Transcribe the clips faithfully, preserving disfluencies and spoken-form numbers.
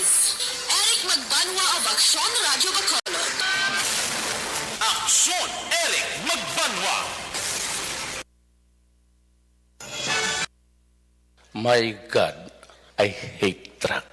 Eric Magbanwa of Aksyon Radyo Bacolod. Aksyon, Eric Magbanwa. My God, I hate trucks.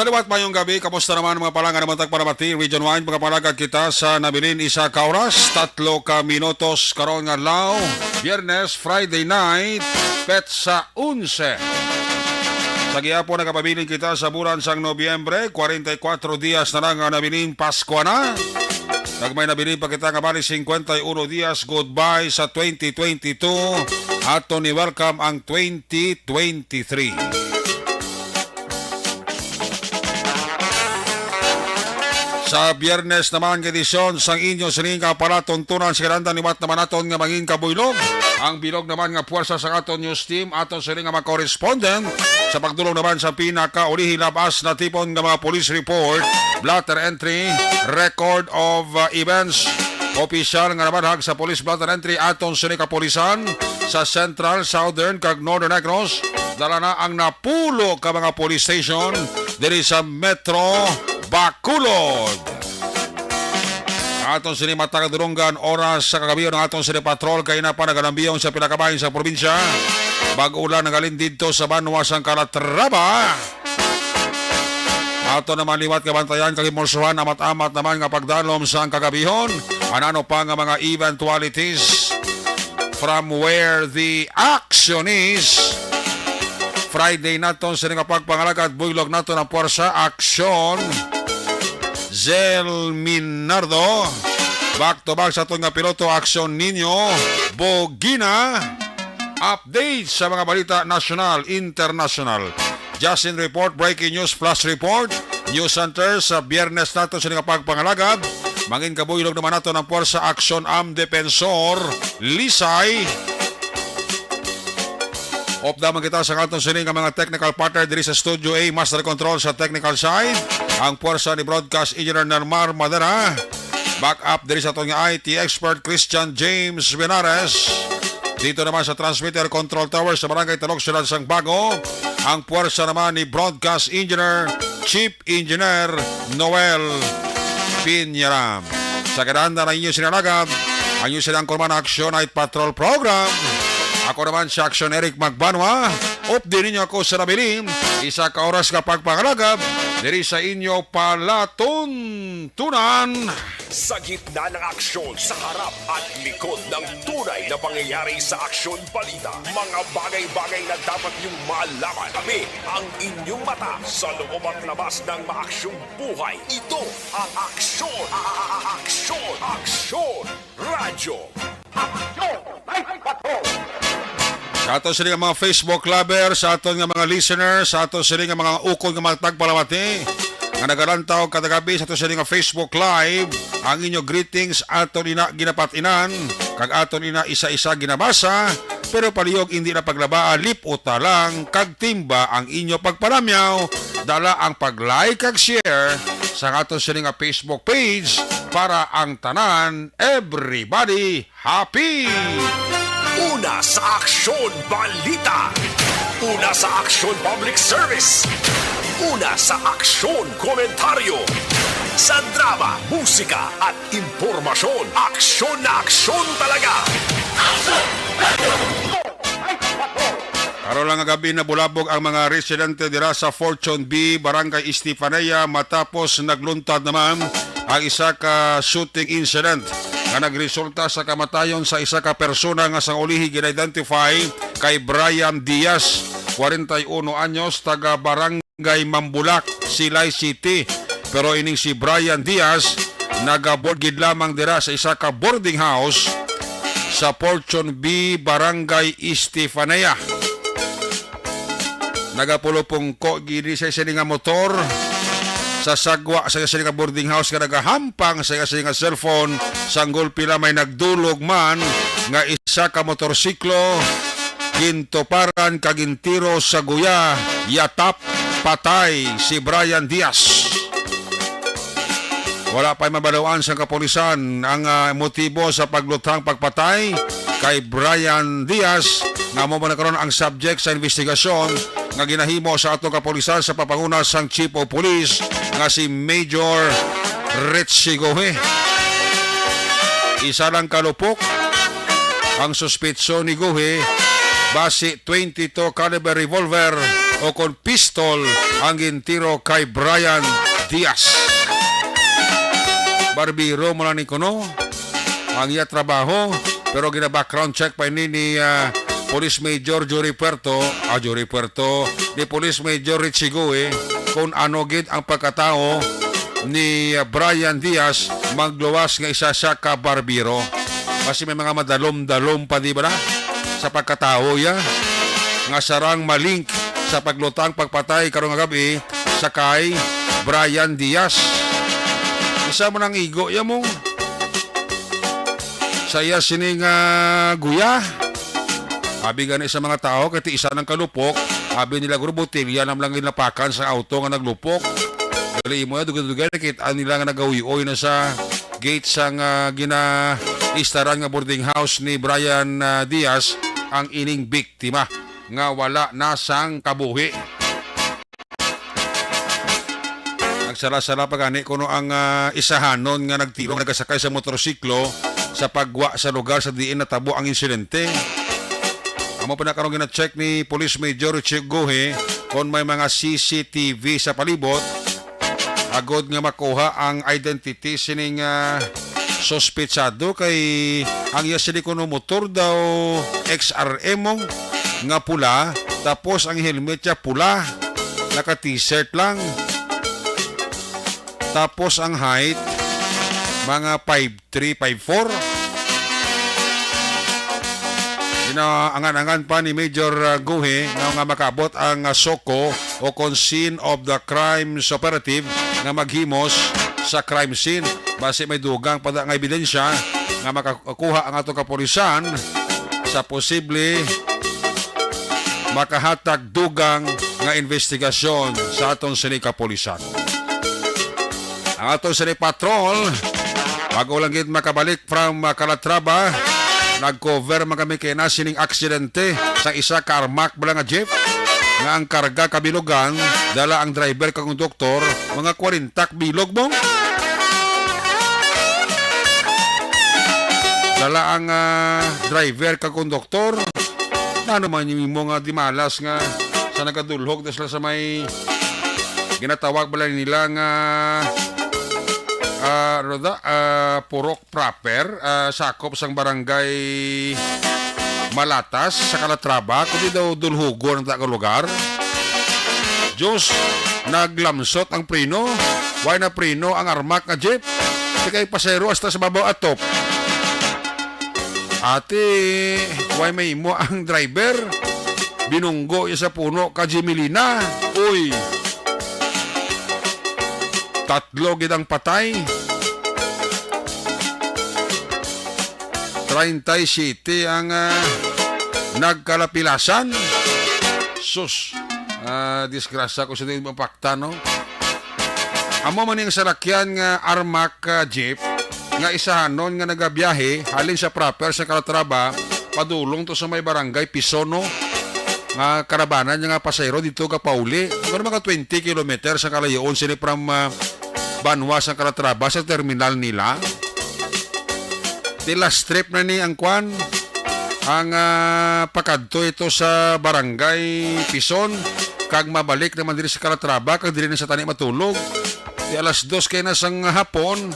Sa liwat, mayong gabi. Kamusta naman, mga palangga naman tagpalamati? Region wide, mga palangga, kita sa nabilin isa ka oras, tatlo ka minutos karon nga adlaw, Biyernes, Friday night, petsa onse. Sa gihapon, nagapabilin kita sa bulan sang Nobyembre, kwarenta y kuwatro dias na lang ang nabilin Paskwa na. Kag may nabilin pa kita nga bali singkwenta y uno dias goodbye sa twenty twenty-two. Ato ni welcome ang twenty twenty-three. Sa Biyernes naman nga edisyon sang inyo sini nga palatuntunan, sa kalandan liwat naman naton nga mangin kabuylog. Ang bilog naman nga puwersa sa aton news team, aton sini nga mga correspondent sa pagdulong naman sa pinakaulihi labas na tipon nga mga police report, blotter entry, record of uh, events, opisyal nga nabanhag sa police blotter entry, aton sini kapulisan sa Central, Southern, kag Northern Negros. Dala na ang napulo ka mga police station diri sa Metro Bacolod. Aton sini matag dulonggan oras sa kagabi ang aton sini patrol kay na pa nagalambiyon sa pila ka bahin sa probinsya. Bag-o lang nagalin didto sa banwa sang Calatrava. Ato naman liwat kabantayan kag himulsohan, amat-amat naman nga pagdalom sang kagabihon. Anano pa nga mga eventualities from where the action is. Friday naton sa nga pagpangalagad, buylog naton ang puwersa, aksyon. Zel Minardo. Back to back sa aton nga piloto, aksyon ninyo. Bogina. Update sa mga balita nasyonal, internasyonal. Justin Report, Breaking News, Flash Report, News Center sa Biyernes nato sa nga pagpangalagad. Mangin kabuylog naman nato ng Puwersa Aksyon Am Defensor, Lisay. Upda man kita sa aton sini nga mga technical partner diri sa Studio A, Master Control sa technical side, ang puwersa ni Broadcast Engineer Nermar Madera. Back up diri sa aton nga I T expert, Christian James Benares. Dito naman sa transmitter control tower sa Barangay Talok, Siyudad sang Bago, ang puwersa naman ni Broadcast Engineer, Chief Engineer Noel Piñaram. Sa kadanda na inyo sinalagad, ang inyo silang kurman Action Night Patrol Program. Ako naman si Action Eric Magbanwa. Updi ninyo ako sa nabilin, isa ka oras nga pagpangalagad diri sa inyo palatuntunan. Sa gitna ng aksyon, sa harap at likod ng tunay na pangyayari sa Aksyon Balita, mga bagay-bagay na dapat niyong malaman. Kami ang inyong mata sa loob at labas ng maaksyong buhay. Ito ang Aksyon, a-, a-, a-, Aksyon, Aksyon Radyo. Aksyon! Sa aton sini nga mga Facebook lover, sa aton nga mga listener, sa aton sini nga mga ukon nga mga tagpalamati, nga nagalantaw kada gabi sa aton sini nga Facebook Live, ang inyo greetings aton ina ginapat-inan, kag aton ina isa-isa ginabasa, pero palihog indi na paglabaa, lip-uta lang, kag timba ang inyo pagpalamyaw, dala ang pag-like kag share sa aton sini nga Facebook page para ang tanan, everybody, happy! Una sa Aksyon Balita. Una sa Aksyon Public Service. Una sa Aksyon Komentaryo. Sa drama, musika at impormasyon. Aksyon na aksyon talaga. Karon lang nga gabi, nabulabog ang mga residente dira sa Fortune B, Barangay Estefania, matapos nagluntad naman ang isa ka shooting incident nga nagresulta sa kamatayon sa isa ka persona nga sang ulihi gina-identify kay Brian Diaz, kwarenta y uno anyos, taga Barangay Mambulak, Silay City. Pero ining si Brian Diaz, nagaboard gid lamang dira sa isa ka boarding house sa Fortune B, Barangay Estefanía. Nagapulupungko gid sa sini nga motor sa sagwa sa sini nga boarding house nga nagahampang sa sini nga cellphone. Sang gulpi lamay nagdulog man nga isa ka motorsiklo, gintuparan kag gintiro sa guya, yatap, patay si Brian Diaz. Wala pa'y mabaluan sa kapulisan ang, ah, motibo sa paglutang pagpatay kay Brian Diaz, nga amo man karon ang subject sa investigasyon nga ginahimo sa atong kapulisan sa papanguna sang Chief of Police nga si Major Richie Gohe. Isa lang kalupok ang suspetso ni Gohe, basi twenty-two caliber revolver o kon pistol ang gintiro kay Brian Diaz. Barbero mo lang ni kuno ang iya trabaho, pero gina-background check pa ini ni, ah, Police Major Jory Puerto, ah, Jory Puerto, ni Police Major Richie Goe, kung ano gid ang pagkatao ni, ah, Brian Diaz, magluwas nga isa siya ka barbero. Kasi may mga madalom-dalom pa, di ba na? Sa pagkatao ya, nga sarang malink sa paglutang pagpatay karon nga gabi sa kay Brian Diaz. Isa man ang igo ya mo. Sa iya sini nga guya. Abi gani sa mga tao, kay ti isa nang kalupok, abi nila guro botelya na lang ginapakan sa auto nga naglupok. Dali mo ya, dugay-dugay, nakita nila nga nagawiyoy na sa gate sang, ah, ginaistaran nga boarding house ni Brian, ah, Diaz ang ining biktima nga wala na sang kabuhi. Nagsala-sala pa gani kuno ang, ah, isahanon nga nagtiro nga nagasakay sa motorsiklo sa pagwa sa lugar sa diin natabo ang insidente. Amo pa na karong gina-check ni Police Major Richie Gohe kung may mga C C T V sa palibot agod nga makuha ang identity sining, ah, suspetsado, kay ang iya sini kuno motor daw X R M nga pula, tapos ang helmet niya pula, naka t-shirt lang. Tapos ang height, mga five three, five four. Ginaangan-angan pa ni Major, uh, Guhe nga, nga makaabot ang, uh, SOCO o kon scene of the crimes operative nga maghimos sa crime scene. Basi may dugang pa da nga ebidensya nga makakuha ang atong kapulisan sa posible makahatag dugang nga investigasyon sa aton sini kapulisan. Ang aton sini patrol, bago lang gid makabalik from, uh, Calatrava, nag-cover man kami kay na sining aksidente sa isa ka armak bala nga jeep nga ang karga kabilugan, dala ang driver kag konduktor, mga kwarenta kabilog mo. Dala ang, ah, driver kag konduktor. Ano man yung imo nga dimalas nga sa nagadulhog na sila sa may ginatawag bala nila nga, ah, ano da, ah, Purok proper, ah, sakop sang barangay Malatas sa Calatrava, kundi daw dulhugon ang ta nga lugar. Diyos, naglamsot ang preno. Way na preno ang armak nga jeep. Di kay pasahero hasta sa babaw atop. Ate, way may imo ang driver. Binunggo iya sa puno ka Jimelina. Uy! Tatlo gid ang patay. Treinta y siete ang, ah, nagkalapilasan. Sus, ah, disgrasya ko sa di mapakta, no? Amo man ning salakyan nga armak, ah, jeep nga isahanon nga nagabiyahe halin sa proper sa Calatrava padulong to sa may barangay Pisono nga karabanan niya nga pasahero dito ka pauli. Siguro mga twenty kilometers ang kalayoon sini from, ah, banwa sa Calatrava sa terminal nila. Di last trip na ni ang kwan, ang, ah, pakadto ito sa barangay Pison, kag mabalik naman diri sa Calatrava, kag diri na sa tani matulog. Di alas dos kay na sang hapon,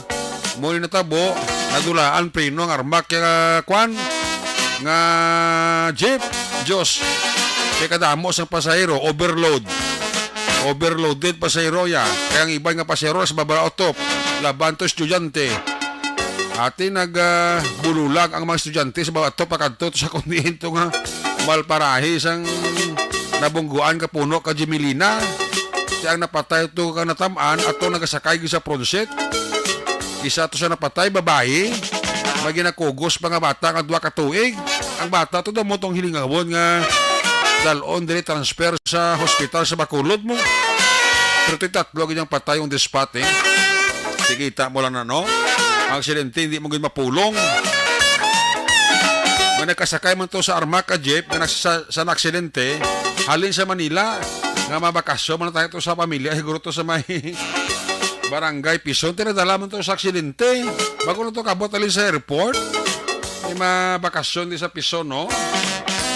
mo ni natabo, nadulaan preno ang armak nga kwan, nga jeep. Diyos, kay kadamo sang pasahero, overload. Overloaded pasahero ya. Kay ang iban nga pasahero sa baba utop, laban to estudyante. Ati nag, ah, bululag ang mga estudyante sa bawat to pakadto sa kontinento nga malparahi sang nabungguan ka puno ka Gemelina. Ti ang napatay to ka natam-an ato nagasakay gid sa pronset. Isa to sa napatay, babayi, may ginakugos pa nga bata nga duha ka tuig. Ang bata to damo tong hilingawon nga dalon diri transfer sa hospital sa Bacolod mo. Pero ti tatlo gid ang patay on the spot, eh. Kikita mo lang na, no? Ang aksidente, hindi mo gid mapulong. May nagkasakay man to sa Armac ka jeep nga nagsa-, sa naaksidente, halin sa Manila, nga mabakasyon man tayo to sa pamilya, siguro to sa may Barangay Pison. Tinadala man to sa aksidente. Bago na to kabot halin sa airport. May mabakasyon di sa Pison, no?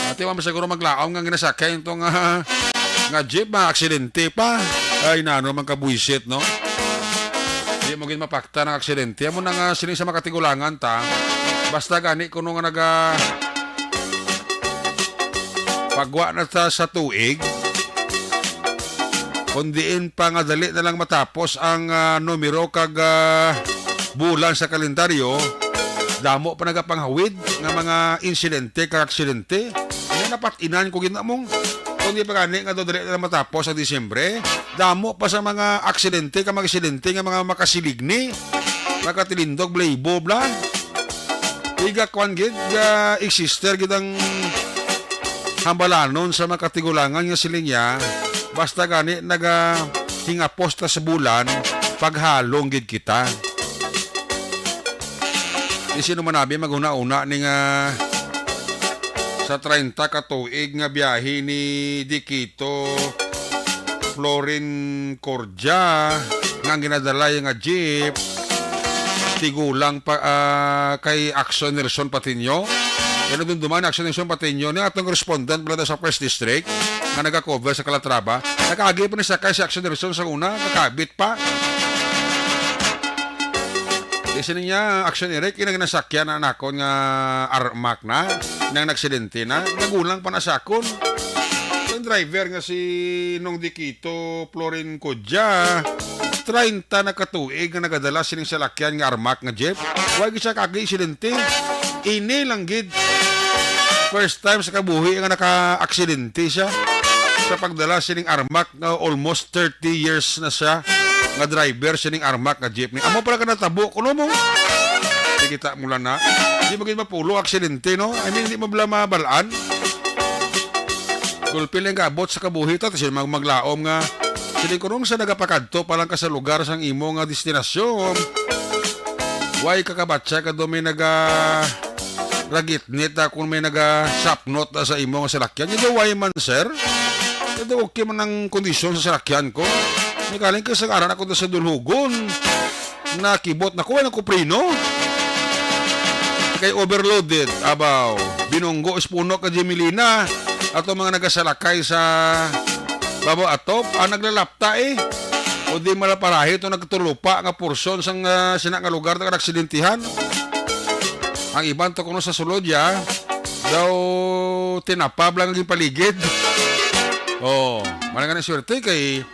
Ati, wa man siguro maglaom nga ginasakay to nga, nga jeep, maaksidente pa. Ay, nano man kabuisit, no? Di mo gid mapakta ng aksidente. Amo na nga sining sa mga katigulangan ta. Basta gani kuno nga naga pagwa na ta sa tuig, kung diin pa nga dali na lang matapos ang, ah, numero kag, ah, bulan sa kalendaryo, damo pa nagapanghawid nga mga insidente kag aksidente nga napatinan ko gid namong. Kung di pa gani nga daw dali na lang matapos ang Disyembre, damo pa sa mga aksidente kag mga aksidente nga mga makasiligni, makatilindog, blay-bo, bla. Iga kwan gid, ga existe gid ang hambalanon sa mga katigulangan nga siling niya, basta gani nagahingapos ta sa bulan, paghalong gid kita. Di sino man abi maghuna-huna ni nga sa treinta ka tuig nga biyahe ni Dikito Florin Cordia nga ang ginadala nga jeep, tigulang pa, ah, kay Action Nelson Patiño. Kaya nadumduman ni Action Nelson Patiño ni atong respondent mula sa First District nga nagakover sa Calatrava. Nakaagi pa ni sakay si Action Nelson sa una, nakabit pa. Di sini niya, Action Eric, inang nasakyan na nakon nga Armac na, nang naksidente na, nagulang pa na sa akon. Ang driver nga si Nong Dikito Florin Codya, treinta na katuig nga nagadala sining salakyan nga Armac nga jeep. Wa gid siya kaagi aksidente. Ini lang gid. First time sa kabuhi nga naka-aksidente siya sa pagdala sining Armac nga almost thirty years na siya nga driver sining Armac nga jeepney. Amo pala ka natabo kuno mo. Di kita mo lang na. Di mo gid mapulo aksidente, no? I mean, di mo bala mabalaan. Gulpi lang gaabot sa kabuhi to, tapos mag maglaom nga, siling ko nung sa nagapakadto pa lang ka sa lugar sang imo nga destinasyon, way kakabatsa ka do may naga ragitnit, ah, kung may naga sapnot, ah, sa imo nga salakyan. Hindi, way man, sir. Hindi, okay man ang kondisyon sa salakyan ko. May kaling ka sa aran ako do sa Dulhugon. Nakibot na ko, wala ko preno. Kay overloaded. Abaw, binunggo is puno ka Gemelina. Ato mga nagasalakay sa babaw atop, ang naglalapta eh. O di malaparahi ito nagtulupa nga porsyon sang, ah, sina nga lugar nga nagsidentihan. Ang iban to kuno sa sulod ya, daw tinapab lang ang paligid. Oh, malanggan ang swerte kay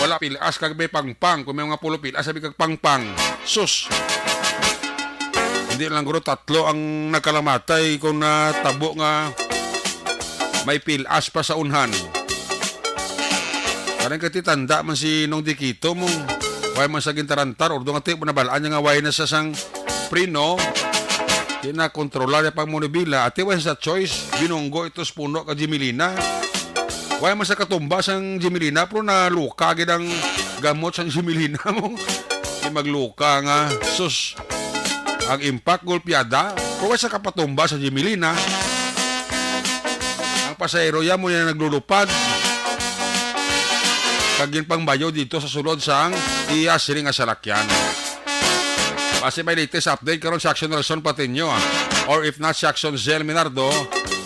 wala pilas kag may pangpang. Kung may mga pulo pilas, sabi kag pangpang. Sus! Hindi lang guro tatlo ang nagkalamatay kung natabo nga may pilas pa sa unhan. Karang kati tanda man si Nong Dikito mo. Way man sa gintarantar, or doon nga ti, nabalaan niya nga way na sa sang preno. Di na kontrolar niya pang monobila. Ati way sa choice, binunggo ito sa puno ka Gemelina. Way man sa katumba sang Gemelina, pero naluka gid ang gamot sang Gemelina mo. Di magluka nga, sus. Ang impact, golpeada, pero way sa kapatumba sa Gemelina. Ang pasahero ya mo yan naglulupad. Kag ginpangbayo dito sa sulod sang iya sini nga salakyan. Base may latest update karon sa Action Nelson Patiño, ah. Or if not, si Action Zel Minardo,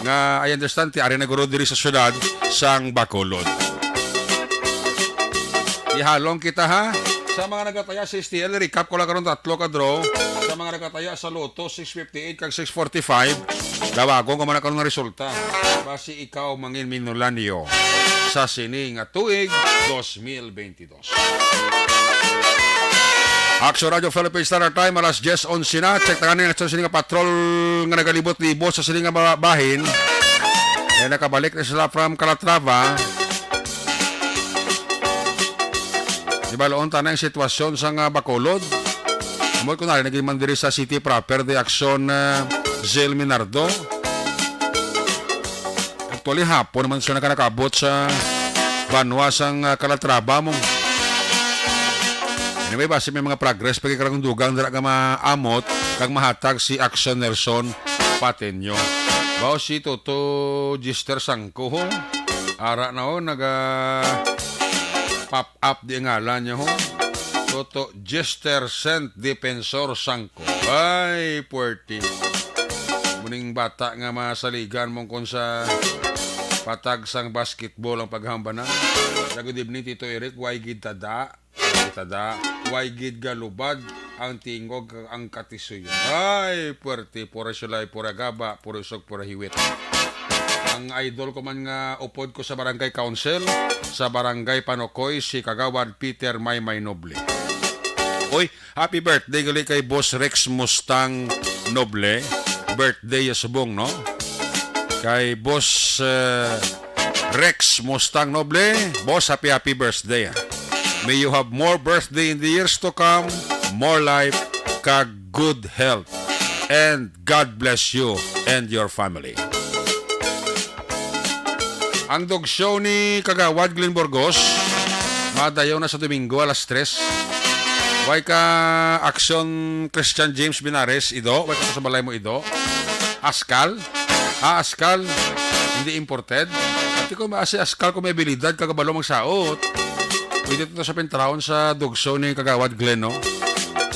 nga I understand, ti ari na guro diri sa syudad sang Bacolod. Ihalong kita, ha? Sa mga nagataya sa S T L, recap ko lang karon tatlo ka draw. Sa mga nagataya sa Lotto, six fifty-eight kag six forty-five, dawagon ko man ang karon nga resulta. Basi ikaw mangin minulanyo sa sini nga tuig, dos mil twenty-two. Action Radio Philippines Standard Time, alas diyes onse na. Check ta gani ang action sini nga patrol nga nagalibot-libot sa sini nga ba-, bahin. Kaya nakabalik na sila from Calatrava. Di ba, loon ta na ang sitwasyon sa nga Bacolod? Amo ko na, naging man diri sa city proper, di action, ah, Zil Minardo. Actually, hapon naman sila nakanakabot sa banwa sang, ah, Calatrava mo. Anyway, basi may mga progress pa kay karang dugang dira nga maamot kag mahatag si Action Nelson Pateño. Bao si Toto Gister Sangko, ho? Ara na, ho, naga pop up di ang ngalan niya, ho. Toto Gister Saint Defensor Sangko. Ay, puwerte. Muning bata nga masaligan mong kon sa patag sang basketball ang paghambana. Sa good evening, Tito Eric, way gid tada. Way gid tada. Way gid galubad ang tingog kag ang katisuyo. Ay, puwerte, pura sulay, pura gaba, pura usog, pura hiwit. Ang idol ko man nga upod ko sa barangay council, sa barangay Panokoy, si Kagawad Peter Maymay Noble. Oy, happy birthday gali kay Boss Rex Mustang Noble. Birthday ya subong, no? Kay Boss, eh, Rex Mustang Noble, Boss, happy, happy birthday, ah. May you have more birthday in the years to come, more life, kag good health. And God bless you and your family. Ang dog show ni Kagawad Glenn Burgos, madayaw na sa Domingo, alas tres. Way ka action, Christian James Binares, Ido? Way ka sa balay mo, Ido? Askal? Ah, askal. Hindi imported. Ati ko, maasi askal kung may abilidad, kagabalo magsaot. Pwede ito sa pintraon sa dog show ni Kagawad Glenn, no?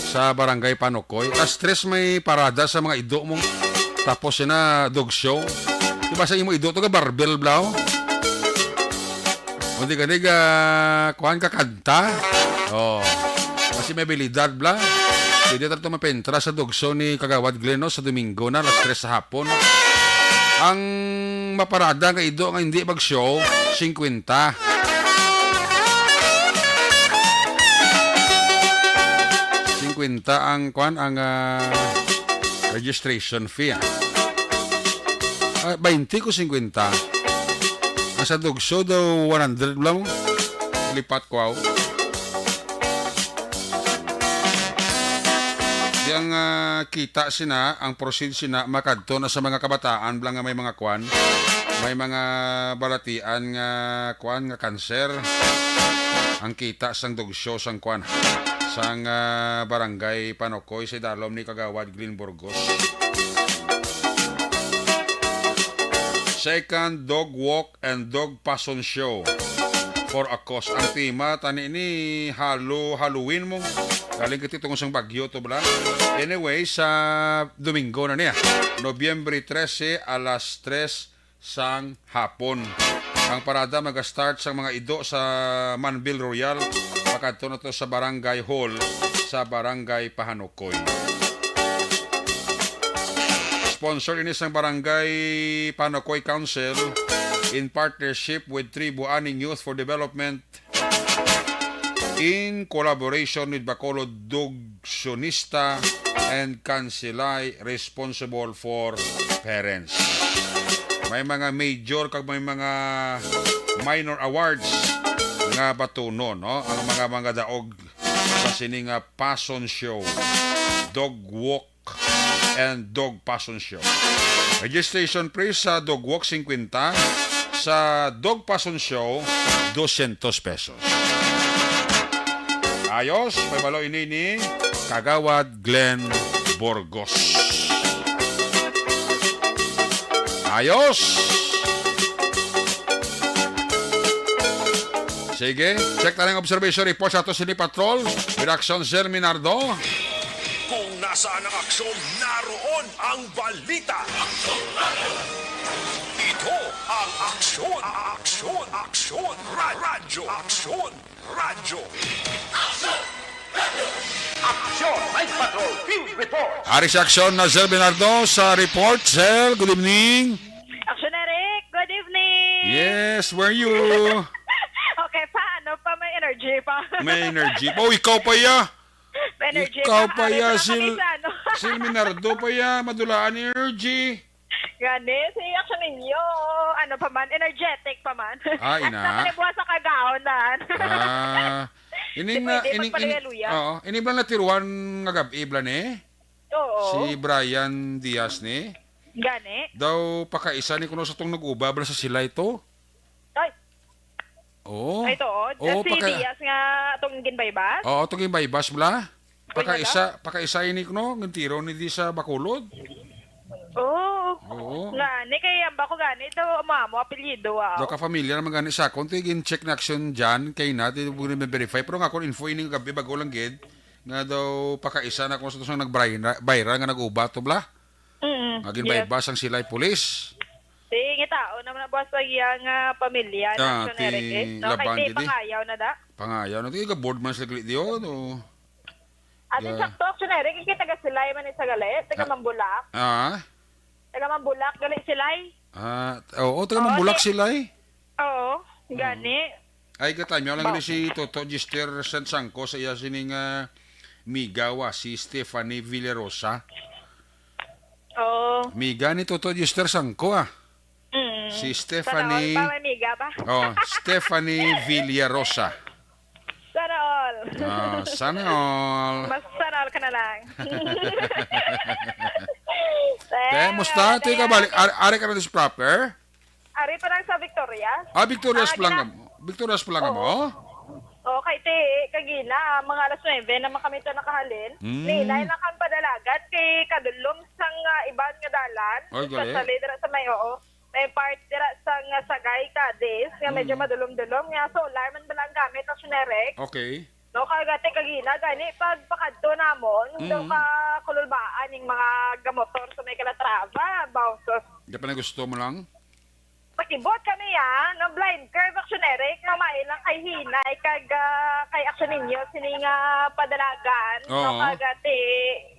Sa Barangay Panokoy. Alas tres may parada sa mga Ido mo. Tapos yun na, dog show. Diba sa imo Ido to ka barbell, blaw? O di ka, di ka, kuhan ka kanta? Oh. Kasi may abilidad, bla. Pwede tayo mapentra sa dog show ni Kagawad Glenn, no, sa Domingo na, alas tres sa hapon. Ang maparada nga Ido nga hindi mag-show, singkwenta. Singkwenta ang, kuan, ang, ah, registration fee, ah. Ah, baynte ko singkwenta. Ang sa dog show daw one hundred lang. Lipat ko, aw. Di ang, ah, kita sina, ang proceed sina, makadto na sa mga kabataan lang nga may mga kwan, may mga balatian nga kwan, nga kanser. Ang kita sang dog show sang kwan, sang, ah, Barangay Panokoy sa dalom ni Kagawad Glenn Burgos. Second dog walk and dog passion show for a cause. Ang tema tani ni Halo-, Halloween mo. Galing kiti tungod sang bagyo to, bala. Anyway, sa Domingo na niya, Nobyembre trese, alas tres sang hapon. Ang parada mag-start sang mga Ido sa Manville Royal, pakadto na to sa Barangay Hall sa Barangay Pahanokoy. Sponsor ini sang Barangay Panokoy Council in partnership with Tribo Aning Youth for Development in collaboration with Bacolod Dugsionista and Kansilay responsible for parents. May mga major kag may mga minor awards nga batunon, no? Ang mga, mga daog sa sini nga passion show, dog walk, and dog passion show. Registration fee sa dog walk, singkwenta. Sa dog passion show, dosyentos pesos. Ayos, may balo ini ni Kagawad Glenn Burgos. Ayos! Sige, check tayo ang observation report sa ato sini patrol. With action, Sir Minardo. Kung nasaan ang aksyon, naroon ang balita. Ito ang Aksyon, Aksyon, Aksyon, Ra-, Radyo, Aksyon, Radyo. Aksyon, Night Patrol, Field Report. Ari sa aksyon na Sir Bernardo sa report. Sir, good evening. Action, Eric, good evening. Yes, where you? Okay pa, ano pa, may energy pa. May energy pa. Oh, ikaw pa, ya. Energy Ikaw pa pa, hari ya, pa lang Sil-, kami sa ano. Sil Minardo pa ya, madulaan ni energy. Gani, si action ninyo, ano pa man, energetic pa man. Ah, ina. Basta kanibuwas sa kagaon, dan. Ah, Di ining na, pwede ining, ining, magpalayaluya. Oo, ining bala natiruan nga gab-i bala ni? Oo. Si Brian Diaz ni? Gani. Daw pakaisa ni kuno sa tong nag-uba bala sa silay to. Ay. Oo. Ay, to. Oo, Si paka- Diaz nga atong ginbaybas? Oo, atong ginbaybas bala. Uy, Pakaisa, pakaisa ini kuno, ngintiro ni di sa Bacolod. Oo. Oo. Nga, ni kay ang bako gani, daw amo, amo, apelyido, ah. Daw ka familiar naman gani sa akon, ti gin-check na action dyan, kay na, ti verify. Pero nga, kung info ini nga gabi, bago lang gid, nga daw pakaisa na kung sa tusang nag-viral nga nag-uba to, bala. Mm, Nga yes. ginbaybas ang silay pulis. Sige, tao naman na boss ang iyang, ah, pamilya na Ah, action, Eric, eh. ti No, kay labang ti gid, eh. pangayaw na da. Pangayaw na ti, board man sila gali diyo, no? Ate, Yeah. sakto, action, Eric, kay taga Silay man ni sa gali, taga Ah. Mambulak. Ah? Taga Mambulak, gali Silay. Ah, oo, taga Oo, Mambulak di- Silay. Oo, Mm. gani. Ay, katanyo lang Ba- gani si Toto Gister Sansangko sa iya sining, ah, miga wa, si Stephanie Villarosa. Oo. Miga ni Toto Gister Sangko, ah. Mm. Si Sana all Stephanie pa, may miga ba? Oh, Stephanie Villarosa. Sana all. Ah, sana all. Mas sana all ka na lang. Te, Te, musta? Te, te. Kabalik. Ar-, ari ka na sa proper? Ari pa lang sa Victoria. Ah, Victorias Ah, pa lang gina- kamo? Victorias pa lang Oo. kamo? Oo, kay ti, kagina, mga alas nuebe naman kami to nakahalin. Mm. Ninay na kang padalagan kay kadulom sang, ah, iban nga dalan. Ay, gali. Especially dira sa may, oo, may part dira sa nga Sagay, Cadiz, nga medyo Mm. madulom-dulom. Nga solar man ba lang gamit ang sinerek? Okay. No, kagati kagina, gani, pag pakadto namon, Mm. daw ka kululbaan ning mga gamotor sa may Calatrava, bawsos. Di pa na gusto mo lang? Pakibot kami, ah, ng blind curve, action, Eric, nga may lang kay hinay, kag, ah, kay action ninyo, sini nga padalagan, no, Oo. kag, ah, ti,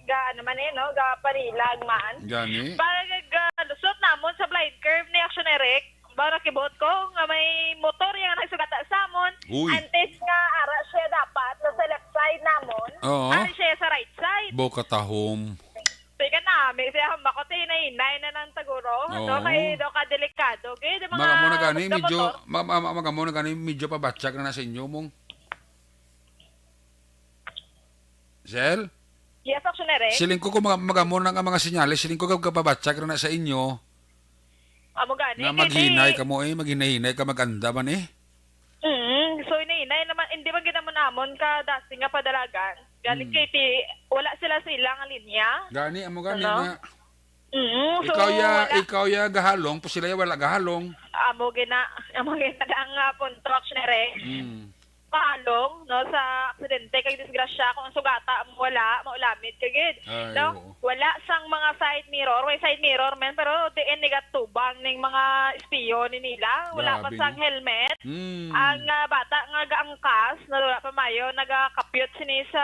ga, ano man eh, no, ga parilag man. Gani? Pag, ah, lusot namon sa blind curve ni action, Eric, ba nakibot ko nga may motor yang nagsugata sa amon. Uy. Antes nga ara siya dapat, nasa left side namon, Oo. Ari siya sa right side. Bo katahom. Teka na, may siya hambak ko, ti hinay-hinay na lang taguro. Oo. No, kay daw ka delikado. Kaya di mga Magamo na gani, motor. medyo, ma-, ma-, ma-, magamo na gani, medyo pabatyag na na sa inyo, mong. Sel? Yes, action, Eric. Siling ko kung mga, magamo na nga mga senyales, siling ko kag kapabatyag na na sa inyo. Amo gani, Nga kay maghinay di- ka mo eh, maghinay-hinay ka, maganda man eh. Mm, so hinay-hinay naman, hindi man gid namon ka dati nga padalagan. Gani Mm. kay ti, wala sila sa ilang linya. Gani, amo gani Ano? nga. Mm, so, Ikaw ya, wala. ikaw ya gahalong, po sila ya wala gahalong. Amo gina, amo gina ang, ah, punto, action, Eric. Mm. Kahalong, no, sa aksidente kag disgrasya, kung ang sugata mo wala, maulamit ka gid. Ay, No? oo. Wala sang mga side mirror, may side mirror man, pero diin nigatubang ning mga espiyon ni nila. Wala pa Grabe, sang no? helmet. Mm. Ang, ah, bata nga gaangkas, na wala pa mayo, nagakapyot sini sa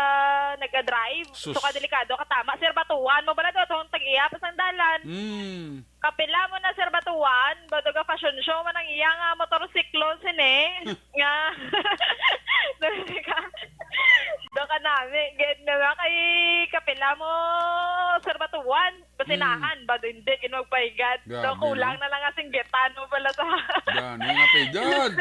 nagka-drive. Sus. So, kadelikado, katama, sir, batuan mo bala daw, tong tag-iya pa sang dalan. Mm. Kapila mo na, Sir Batuan, ba daw ga fashion show man ang iya nga motorsiklo sini. Nga, daw ka, daw ka nami, gid nga nga kay kapila mo, Sir Batuan, basinahan, Mm. ba daw hindi, gid magpaigad. Daw Grabe, kulang no? na lang nga singgitan mo pala sa Gani nga paigad.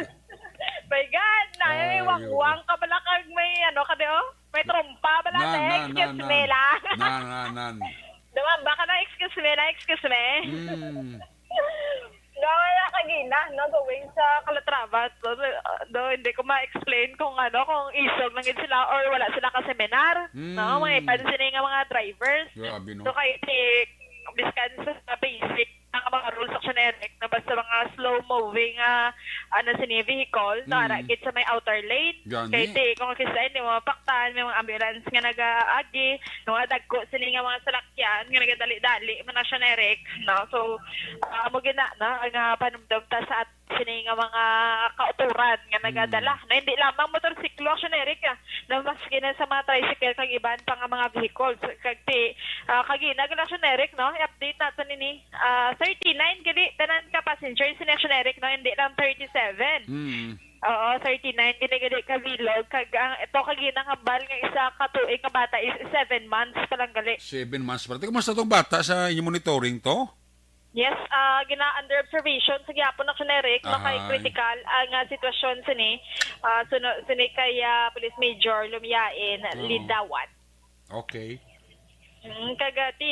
Paigad, na, may Ay, wangwang oo. ka pala kag may ano ka di, oh? May trompa pala, Na, te. na, na, Excuse na. me lang. Na, na, na. Dumamba ka na, excuse me na, excuse me. Mm. No, wala kagina, no, going sa Calatrava. So, do, hindi ko ma-explain kung ano, kung isog lang gid sila or wala sila ka seminar. Mm. No, mga ipan sini nga mga drivers. Grabe, no? So, kay, eh, biskan sa basic nga mga rules, action, Eric, na basta mga slow moving, ah, ano, sini vehicle, no, Mm. ara gid sa may outer lane. Gani. Kay ti, kung kisa, hindi mo mapaktan, may mga ambulance nga nagaagi, no, nga dagko sini nga mga salakyan nga nagadali-dali man, action, Eric, no? So, ah, amo gina, no, ang, ah, panumdom ta sa at-, sini nga mga kautoran nga nagadala, Mm. no, hindi lamang motorsiklo, action, Eric, ah, no, maski na sa mga tricycle kag iban pa nga mga vehicles. Kag ti, ah, kagina, action, Eric, no, i-update nato nini, ah, thirty-nine gali tanan ka passengers sini, action, Eric, no, hindi lang thirty-seven. Mm. Oo, thirty-nine gini gali ka bilog. Kag ang ito ka ginahambal nga isa ka tuig nga bata is seven months pa lang gali. Seven months pa. Kumusta tong bata sa inyong monitoring to? Yes, ah, gina-under observation sa gihapon na, Eric, no, kay Ay. Critical ang, ah, sitwasyon sini, ah, suno-, sini kay, ah, Police Major Lumiyain Oo. Lidawan. Okay. Mm, kag, ah, ti,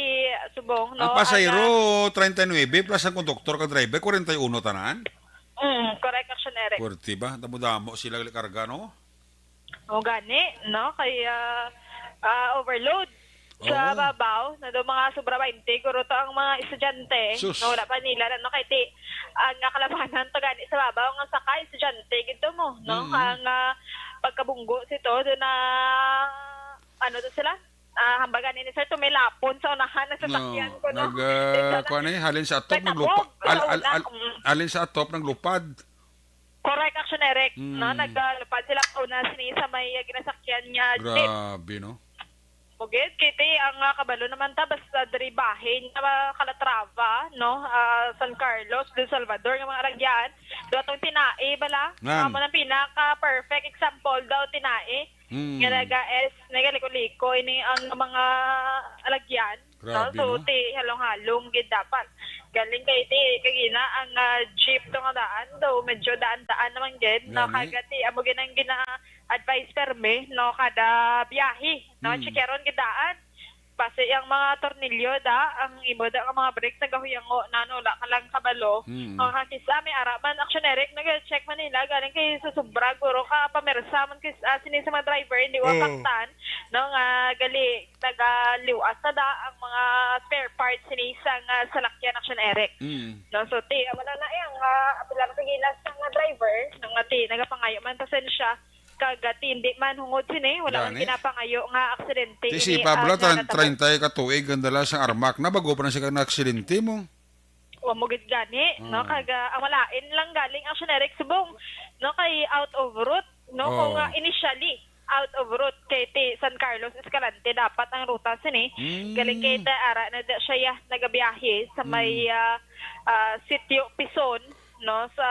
subong, no, Ang pasahero, ang, ah, treinta y nueve, plus ang konduktor kag driver, kwarenta y uno tanan? Mm, correct, Action Eric. Pwerte ba? Damo-damo sila gali karga, no? O gani, no? Kay, ah, ah, overload sa Oo. babaw, na daw mga sobra twenty, guro to ang mga estudyante, Sus. no? Wala pa nila, no? Kay ti, ang kalabanan to gani sa babaw, nga saka estudyante, gito mo, no? Mm. Ang, ah, pagkabunggo sito, doon na, ano to sila? Ah, hambagan ni sir, tumilapon sa unahan ng No, sasakyan ko, no? nag, ah, Dito na, kuwan eh, halin sa atop, nagtakbo naglupad. sa Al-, al-, una. al-, Mm. halin sa atop, naglupad. Correct, Action Eric. Mm. No, naglupad sila sa una sini sa may, ah, ginasakyan niya jeep. Grabe, no? Bugid, kiti ang, ah, kabalo naman ta, basta diri bahin nga Calatrava, no? Ah, San Carlos del Salvador, nga mga aragyan. Duha tong tinai, bala. Nan. Amo nang pinaka-perfect example daw, tinai. Hmm. Nga naga-S, nagaliko-liko ini ang mga alagyan, no? Grabe, So, no? ti halong-halong gid dapat. Galing kay ti, kagina ang, ah, jeep to nga daan daw, medyo daan-daan naman gid, no? Gani. Kag ti, amo gid ang gina-advise permi, no? Kada biyahe, no? Hmm. Checkeron gid daan. Basi ang mga tornilyo da, ang imo da nga mga brake nagahuyango na, no, wala ka lang kabalo. Mm. Ang hakis, ah, may ara man, Action Eric, nag-check man nila, galing kay sa sobra, guro ka, pamersa man kis, ah, sini sa mga driver, hindi wa Oo. paktan, no, nga gali, nagaliwas na da ang mga spare parts sini sa nga salakyan, Action Eric. Mm. No, so, ti, wala na yang, ah, apil lang sa gilas sa mga driver, no, nga ti, nagapangayo man pasensya, kag, ah, ti, hindi man hungod sini, wala man Gani. ginapangayo nga aksidente Ti ini, si Pablo, ah, nga tren-, natabo. treinta ka tuig ang dala sang armak na, bago pa na siya na aksidente mo. Wa mo gid gani, no? Ah. Kag, ah, ang malain lang galing, Action Eric, subong, no, kay out of route, no? Kung, Oh. ah, initially, out of route kay ti San Carlos Escalante, dapat ang ruta sini. Mm. Galing kay ta, ara na da siya, ya, nagabiyahe sa may, Mm. ah, ah, Sitio Pison, no? Sa,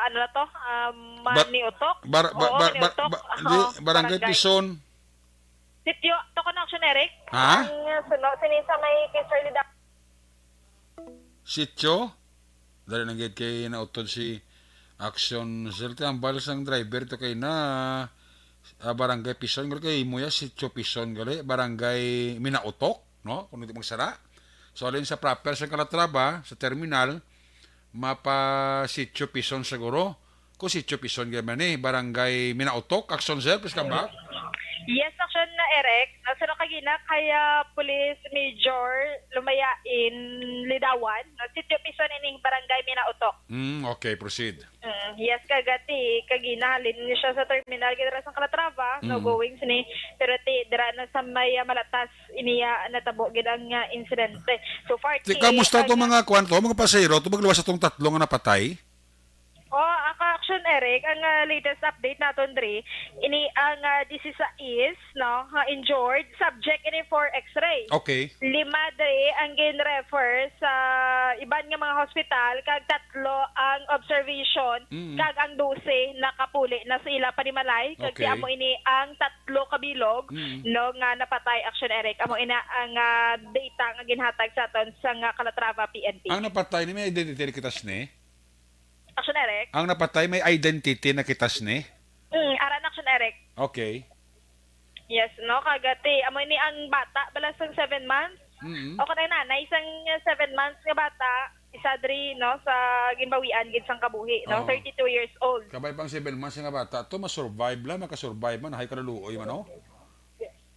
ano na to? Ah, Ba-, Maniutok? bar-, ba-, Oo, bar-, bar-, Maniutok. ba-, Oo, di, Barangay barangay. Pison. Sitio, to ko na, Action Eric. Ha? Ang, uh, suno, sini sa may kay Sir Lida. Sitio? Dali lang gid kay nautod si Action Sir. Ti ambal sang driver to kay na, ah, Barangay Pison. Gali kay imo ya, Sitio Pison gali. Barangay Minautok, no? Kung hindi magsara. So, alin sa proper sa Calatrava, sa terminal, mapa Sitio Pison siguro. Kung Sitio Pison gid man eh, Barangay Minautok. Action, sir, please come back. Yes, Action na, Eric. Nasa na kagina kaya Police Major Lumayain Lidawan, no? Sitio Pison ini, Barangay Minautok. Mm, okay, proceed. Mm, yes, kagati, kagina, halin ni siya sa terminal, gid ra sa Calatrava, no, Mm. going sini, pero ti, dira na sa may, ah, Malatas, iniya, natabo, gid ang, ah, insidente. So far, Ti, ti, kamusta ang, to ah, mga kwan to, mga pasahero, to magluwas atong tatlo nga napatay? Oh, ah, ka-action, Eric, ang, ah, latest update naton diri, ini ang, ah, disisais, no, nga injured, subject ini for X-ray. Okay. Lima diri ang gin-refer sa iban nga mga hospital, kag tatlo ang observation, Mm. kag ang dose nakapuli na sa ila panimalay, kag Okay. ti amo ini ang tatlo ka bilog, Mm. no, nga napatay, action, Eric. Amo ina ang, ah, data nga ginhatag sa aton sa nga Calatrava P N P. Ang napatay ni may identity na kita sini? Action, Eric? Ang napatay may identity na kita sini? Mm, aran, action, Eric. Okay. Yes, no, kagati. Amo ini ang bata, bala sang seven months. Mm. O kanang nanay sang seven months nga bata, isa diri, no, sa ginbawian gid sang kabuhi, no, Oo. thirty-two years old. Kabay pang seven months nga bata, to, masurvive lang, makasurvive man, hay kaluluoy man, no?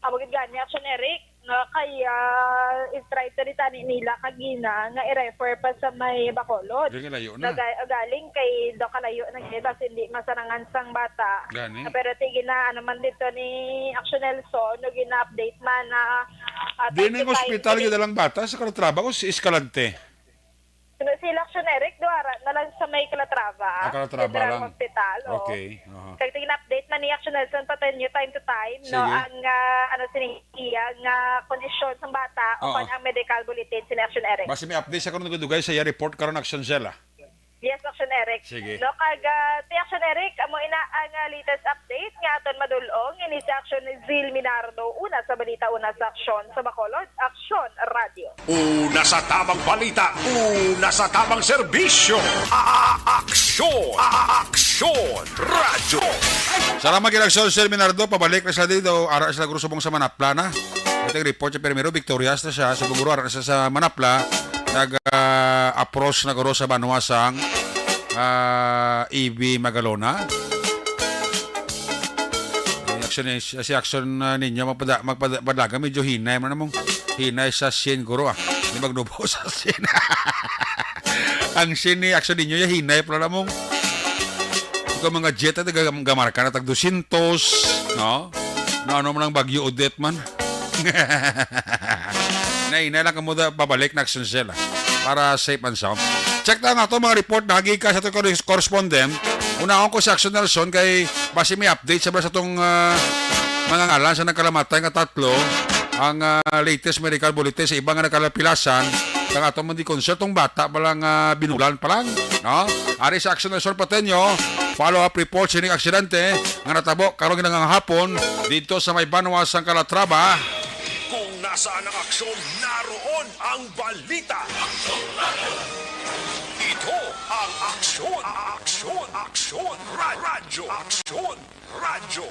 Amo gid gani, action, Eric, no, kay, ah, i-try to ritani nila kagina nga i-refer pa sa may Bacolod. Dili layo na. Naga-, galing kay do kalayo na gid, basi hindi masarangan sang bata. Gani. Ah, pero ti gina, ano man dito ni Action Nelson, no, gina-update man na, ah, Di time ning to time, hospital gid gid lang bata sa Calatrava o si Escalante? Sino si Action Eric, duara na lang sa may Calatrava Ah, Calatrava General lang. Hospital, oo. Okay, aha. Kag tingin update man ni Action Nelson Pateño time to time, no, Sige. ang, ah, ano, sini iya nga kondisyon sang bata o Oo. kon ang medical bulletin sini Action Eric. Basi may update sa karon, nagdugay sa iya report karon, Action Zella. Yes, Action Eric. Sige. No, kag, ah, ti Action Eric, amo ina ang, ah, latest update nga aton madul-ong. Ini si Action Zil Minardo, una sa balita, una sa aksyon. Sa Bacolod, Aksyon Radio. Una sa tamang balita, una sa tamang serbisyo. A-, a-, aksyon, a-, a-, aksyon, radyo. Salamat kay Aksyon Zil Minardo, pabalik na sila dito, ara sila guro subong sa Manapla na. Ating report siya, primero, victorious na siya. Sa guro, ara na siya sa Manapla, nag, ah, approach na guro sa banwa sang, ah, E B Magalona. Ang aksyon ni, si aksyon, ah, ninyo, magpada-, magpada-, padagan, medyo hinay man namong hinay sa sien, guro, ah. Di magnubo sa sien. Ang sien ni aksyon ninyo, ya hinay pala namong. Ikaw mga jet, ah, taga-, gamarka na tag dosyentos, no? No, ano man ang bagyo, Odette man. Hinay-hinay lang kamo da, pabalik na Action Cell, ah, para safe and sound. Check ta ang ato mga report na gikan sa ato corres-, correspondent. Unahon ko si Action Nelson kay basi may update sa, sa atong, ah, mga ngalan sa nagkalamatay nga tatlo. Ang, ah, latest medical bulletin sa iba nga nagkalapilasan. Kang ato man di concern, tong bata pa lang, ah, binulan pa lang, no? Ari sa Action Nelson Pateño, follow-up report sining aksidente nga natabo karong hilangang hapon didto sa may banwa sang Calatrava. Kung nasaan ang aksyon, naroon ang balita. Ito ang Aksyon, Aksyon, Aksyon, Ra-, Radyo, Aksyon, Radyo.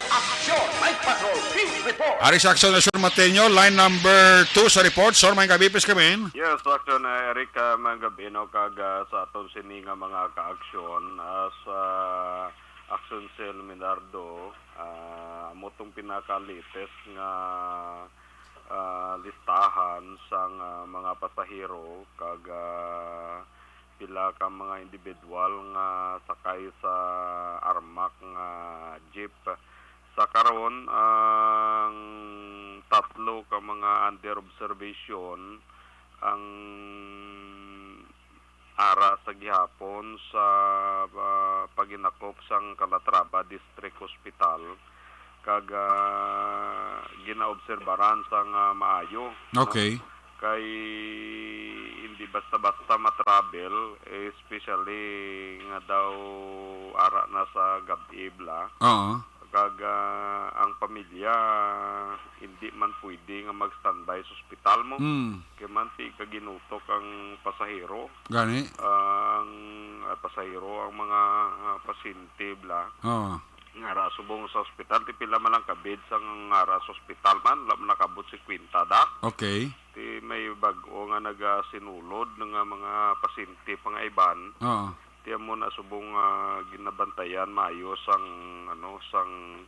Aksyon! Night Patrol, Field Report! Ari sa Aksyon, Nelson Mateño, line number two sa report. Sir, may gabi, please come in. Yes, Aksyon, uh, Eric, uh, may gabi, no, kag, uh, sa aton sini nga mga kaaksyon, uh, sa Action Cell Minardo, ah, amo tong pinaka-latest nga, ah, listahan sang, ah, mga pasahero kag, ah, pila ka mga individual nga sakay sa armak nga jeep. Sa karon, ang tatlo ka mga under observation, ang ara sa gihapon sa, ah, paginakop sang Calatrava District Hospital kag, ah, ginaobserbaran sang, ah, maayo, no? Okay. Kay hindi basta-basta ma-travel, especially nga daw ara na sa gab-i bala. Oo. Kag, ah, ang pamilya hindi man pwede nga mag-standby sa ospital mo. Mm. Kay man ti ka ginutok ang pasahero. Gani? Ang, ah, pasahero, ang mga, ah, pasyente bala. Oo. Nga ara subong sa ospital, ti pila man lang ka beds ang ara sa ospital man, wala man nakabot singkwenta da. Okay. Ti may bag-o nga nagasinulod nga mga pasyente pa nga iban. Oo. Ti amo na subong, ah, ginabantayan maayo sang, ano, sang,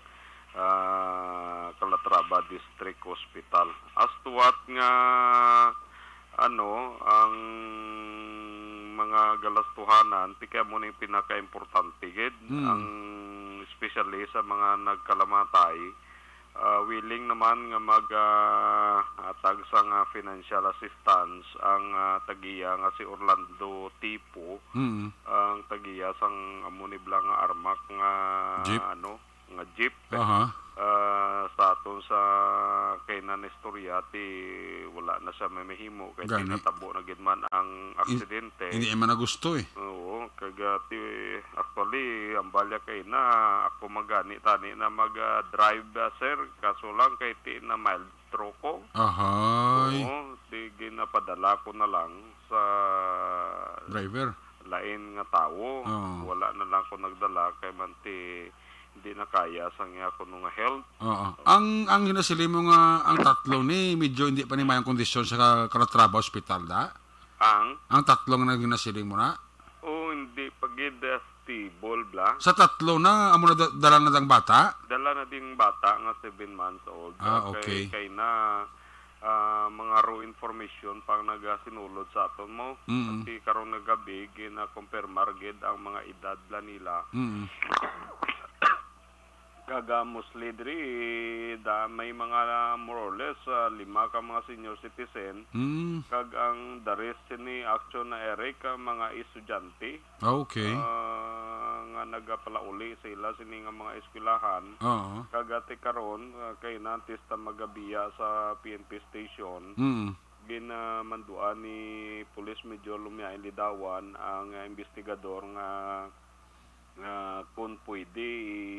ah, Calatrava District Hospital. As to what nga, ano, ang mga galastuhanan, ti kay amo ni pinakaimportante gid, Mm. ang, especially sa mga nagkalamatay, ah, willing naman nga mag, ah, hatag sang, ah, financial assistance ang, ah, tag-iya nga si Orlando Tipo, Mm. ang tag-iya sang amo ni bala nga armak nga, Jeep? ano, nga jeep. Aha. Ah, sa aton sa kay na istorya, ti wala na siya may mahimo kay Gani. Natabo na gid man ang In-, aksidente. Hindi man na gusto eh. Oo, kag, ah, ti, actually, ang balya kay na ako magani tani na mag, ah, drive, ah, sir, kaso lang kay ti na mild stroke ko. Ahay. Oo, sige, napadala ko na lang sa Driver. Lain nga tawo. Oo. Wala na lang ko nagdala kay man ti hindi na kaya sang iya kuno nga health. Oo. Ang, ang ginasiling mo nga ang tatlo ni medyo hindi pa ni mayang kondisyon sa Ka-, Calatrava Hospital, da? Ang? Ang tatlo nga ginasiling mo na? Oh, hindi pa gid, ah, stable bala. Sa tatlo na, amo na da-, dala na dang bata? Dala na ding bata nga seven months old. Ah, Kay, okay. Kay na, ah, mga raw information pang nagasinulod sa aton mo. Mm. Kasi karong nagabi, ginakumpirmar gid ang mga edad bala nila. Mm. Kag, ah, mostly diri, da, may mga, ah, more or less, ah, lima ka mga senior citizen. Mm. Kag ang the rest sini, Action, na Eric, ah, mga estudyante. Ah, okay. Ah, nga nagapalauli sa ila sini nga mga eskwelahan. Oo. Kag ati karon, ah, kay nantis ta magabiya sa P N P station. Mm. Ginamanduan ni Police Major Lumiain Lidawan ang, ah, investigador nga, nga kung pwede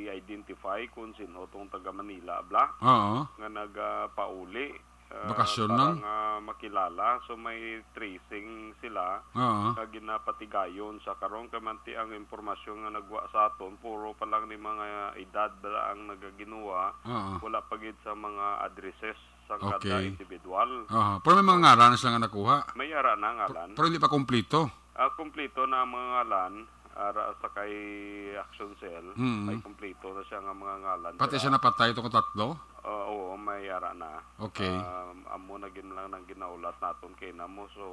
i-identify kung sino tong taga Manila, bla, Oo. nga nagapauli, ah, Bakasyon para lang. nga makilala. So, may tracing sila Oo. nga ginapatigayon sa karon. Kay manti ang impormasyon nga nagwa sa aton, puro pa lang ni mga edad bala ang nagaginuwa. Oo. Wala pa gid sa mga addresses sang kada Okay. individual. Aha. Pero may mga ngalan sila nga nakuha. May ara na Pero, ngalan. pero hindi pa kompleto. Ah, kompleto na ang mga ngalan. Ara sa kay Action Cell, Mm. may kompleto na siya nga mga ngalan Pati dira. Siya napatay, itong tatlo? Ah, oo, may ara na. Okay. Um, amo na gid lang nang ginaulat naton kay namo. So,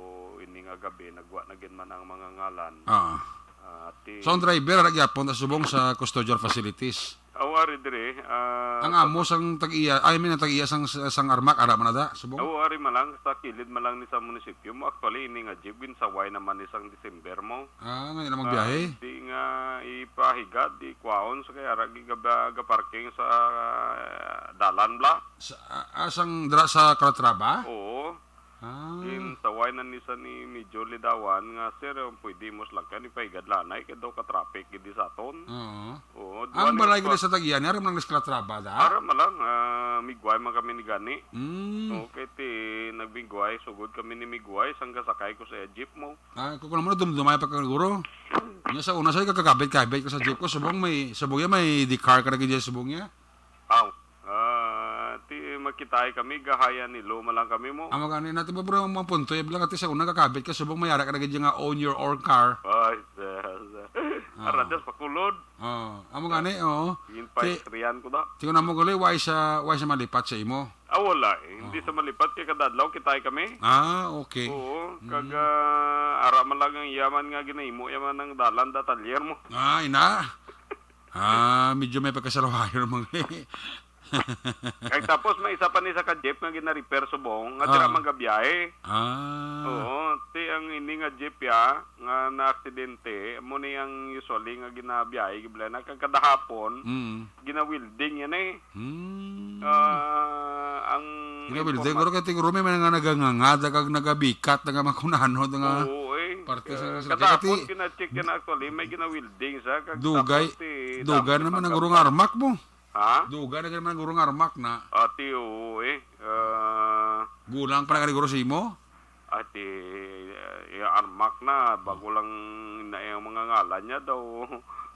ini nga gabi, nagwa na gid man ang mga ngalan. Ah. Ah, ti- So, ang driver, ara gyapon, ta subong sa custodial facilities? Aw, ari dire, ah, Ang sa amo sang tag-iya, I mean, ang tag-iya sang, sang Armac, ara man na da, subong? Aw, ari man lang, sa kilid man lang ni sa munisipyo mo. Actually, ini nga jeep, ginsaway naman ni sang December mo. Ah, ngayon namang Ah, biyahe? Hindi nga ipahigad, di kwaon sa kaya ra gigaba-, gaparking sa, ah, dalan bla. Sa, ah, ah, sang dira sa Calatrava? Oo. Ah. Ginsaway na ni sa ni Major Lidawan nga, "Sir, pwede mo salakyan, ipahigad lanay, kay daw ka-traffic gid sa aton." Oo. Oo, Ang duwa ni balay ko sa tag-iya ni, ara man lang sa Calatrava, da? Ara man lang, ah, migway man kami ni gani. Mm. Okay, ti nagmigway, sugod kami ni migway, sang gasakay ko sa jeep mo. Ah, kung, kung naman, dumdumay pa ka, guro. Nya sa una, sa kakabit-kabit ko sa jeep ko, subong may, subong ya, may D-car ka na gid subong ya. Aw, ah, ti makitay kami, gahaya ni Luma lang kami mo. Amo gani, natin ba, bro, ang mga punto, ya, bilang ati sa una, kakabit ka, subong may ara ka na gid nga own your own car. Ay, sus. Ah. Aradas pa kulod. Oh, amo gani, oo. Yun pa, Ti-, istoryahan ko na. Tingnan mo gali, why sa, why sa malipat sa imo? Ah, wala eh. Hindi Oh. sa malipat, kay kada adlaw kitay kami. Ah, okay. Oo, Mm. kag, ah, ara man lang ang yaman nga ginahimo, yaman ang dalan da talyer mo. Ah, ina. Ah, medyo may pagkasalawayon, mga Kag tapos may isa pa ni sa ka jeep nga gina-repair subong, nga dira Ah. man gabiyahe. Ah. Oo, ti ang ini nga jeep ya, nga naaksidente, amo ni ang usually nga ginabiyahe, gibla na, kag kada hapon, Mm. gina-welding yan eh. Hmm. Ah, ang Gina-welding, informa- pero kay tiguro may mga nagangangad, kag nagabikat, nagamakunanod, nga Oo, eh. parte sa, Ah, sa kada hapon, kati gina-check yan actually, may gina-welding siya, kag Dugay, tapos ti dugay dami naman ang pagkabla. Urong Armac mo. Ha? Duga na gid man guro nga Armac na. Ati, oo, eh. Ah, Gulang pa na gani guro sa imo? Ati, eh, Armac na, bago lang na yung mga ngalan niya daw,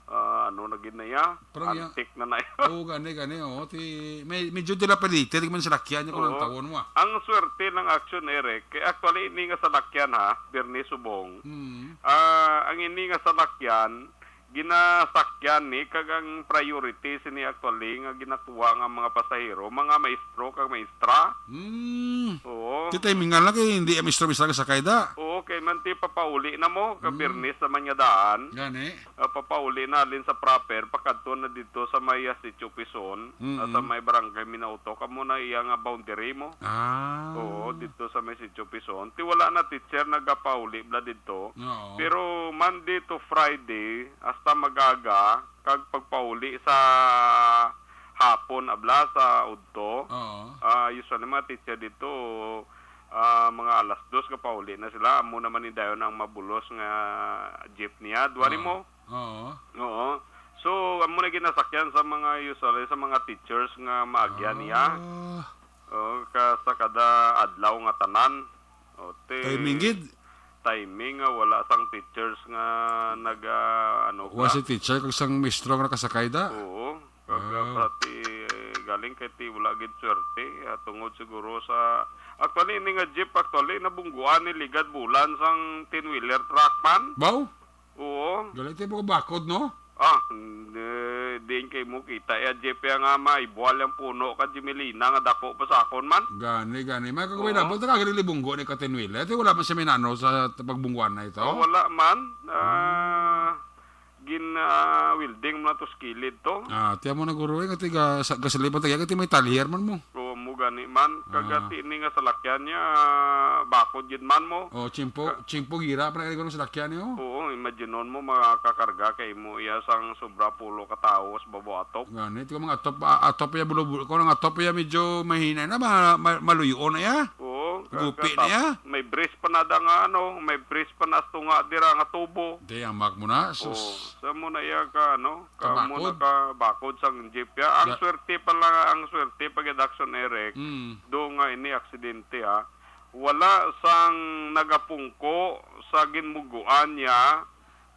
ah, ano na gid na iya? Parang iya- Antique na na iya. Oo, gani, gani, oo. Ti, may, medyo dilapidated man salakyan niya kung Oo. ang tawon mo, ah. Ang swerte ng Action, Eric, kay actually, ini nga salakyan, ha, Bernie Subong. Mm. Ah, ang ini nga salakyan, ginasakyan ni, kag ang priority sini actually nga ginakuha nga mga pasahero, mga maestro kag maestra. Hmm. Oo. Ti timingan lang kay hindi ang maestro, maestra nga sakay da. Oo, kay man ti papauli na mo, ka Mm. Biyernes naman nga daan. Gani. Ah, papauli na halin sa proper, pakadto na dito sa may, ah, Sitio Pison, Mm-mm. ah, sa may barangay Minauto, kamo na iya nga boundary mo. Ah. Oo, dito sa may Sitio Pison. Ti wala na teacher nagapauli bla dito. Oo. Pero Monday to Friday, hasta mag-aga, kag pagpauli sa hapon, abla, sa udto. Oo. Ah, usually, mga teacher dito, ah, mga alas dos, kapauli na sila. Amo naman ni dayon ang mabulos nga jeep niya. Duwari Oo. mo? Oo. Oo. So, amo na ginasakyan sa mga, usually, sa mga teachers nga maagyan niya. Ah. Oo, ka, sa kada adlaw nga tanan. O, ti Timing gid. Timing nga wala sang teachers nga naga, ano, Wa ka? Si teacher kag sang maestro nga nakasakay da? Oo. Kag, Ah. ah, pati, eh, galing kay ti wala gid swerte, ah, tungod siguro sa, actually, ini nga jeep, actually, nabungguan ni ligad bulan sang ten-wheeler truck man. Baw? Oo. Gali ti mga bakod, no? Ah, di, diin kay mo kita, eh, jeep ya nga maibual yang puno ka Jimelina nga dako pa sa akon man. Gani, gani. May kagawin Oo. na, punta ka, gani libunggo ni ka ten-wheeler. Ti wala man siya minano sa pagbungguan na ito? Oh, wala man. Ah, Hmm. gin, ah, welding mo na to sa kilid to. Ah, tiyan mo na, guro, eh, nga tiga, sa, gasolina, taga, kati may talyer man mo. Oo, mo gani man. Ah. Kagati ni nga salakyan niya, bakod gid man mo. Oh, chimpo, Ka- chimpo gira pa na guro salakyan niyo. Oo, imaginon mo, makakarga kay mo iya sang sobra pulo ka tawo sa babaw atop. Gani, ito mga atop, ah, atop ya bulo-bulo. Kung ang atop ya medyo mahina na, ma-, ma-, maluyoon na ya. Oo, Gupi niya. May brace pa na da nga, ano, may brace pa na sa tunga dira nga tubo. Di, amak mo na, sus. Oh, sa mo na iya ka, ano, ka mo na kabakod sang jeep ya. Ang swerte pa lang, ang swerte pag Action Eric, mm, do nga ini aksidente, ha. Wala sang nagapungko sa ginmuguan niya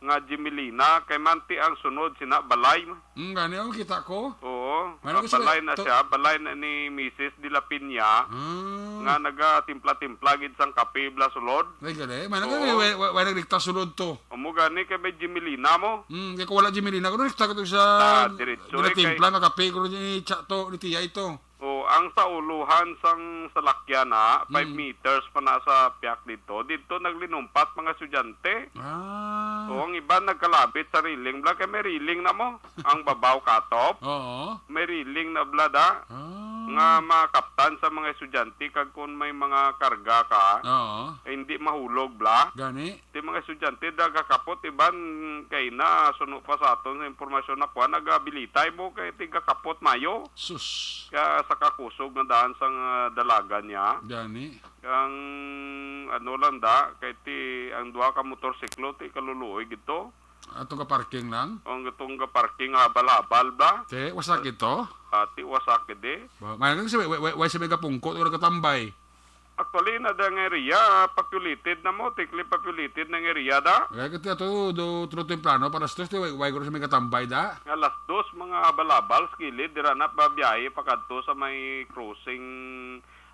nga Jimelina, kay manti ang sunod sina balay. Mm, gani, oh, kita ko. Oo, ah, balay na siya, balay na ni Misis de la Peña, ah, nga nagatimpla-timpla gid sang kape bala sulod. Ay, gani. May nag-, oo, may, may, may nagdikta sulod to. Amo gani kay may Jimelina mo. Mm, kay kung wala Jimelina, kung nagdikta ko to sa, ah, diretso, eh, ginatimpla nga kape, kung ni Cha to, ni Tiya ito. O, ang sa uluhan sang salakyan na, five, mm, meters pa na sa piyak dito. Dito naglinumpat mga estudyante. Ah. O, ang iban nagkalabit sa railing. Bala kay may railing na mo. Ang babaw katop. Oo. May railing na bala da. Ah. Nga makaptan sa mga estudyante kag kung may mga karga ka, oo, eh, hindi mahulog bala. Gani? Ti mga estudyante, da gakapot, iban kay na, suno pa sa aton sa impormasyon na kuha, nagabilitay mo kay ti gakapot mayo. Sus. Kaya sa kakusog nga daan sang, ah, dalagan niya. Gani. Ang ano lang da, kay ti ang duha ka motorsiklo, ti kaluluoy gid to. Ato ka parking lang? Ang itong ka parking, habal-habal ba? Te, wasak ito? Ati, wasak gid eh. Ba, may, may, may, may, may, may gapungko, wala katambay. Actually, na da nga area, populated na mo, thickly populated na nga area da. Kaya kati ato, do, tulo temprano, para alas dos, di, way, way ko sa may katambay da. Alas dos, mga habal-habal, sa kilid, dira na pabiyahe, pakadto sa may crossing,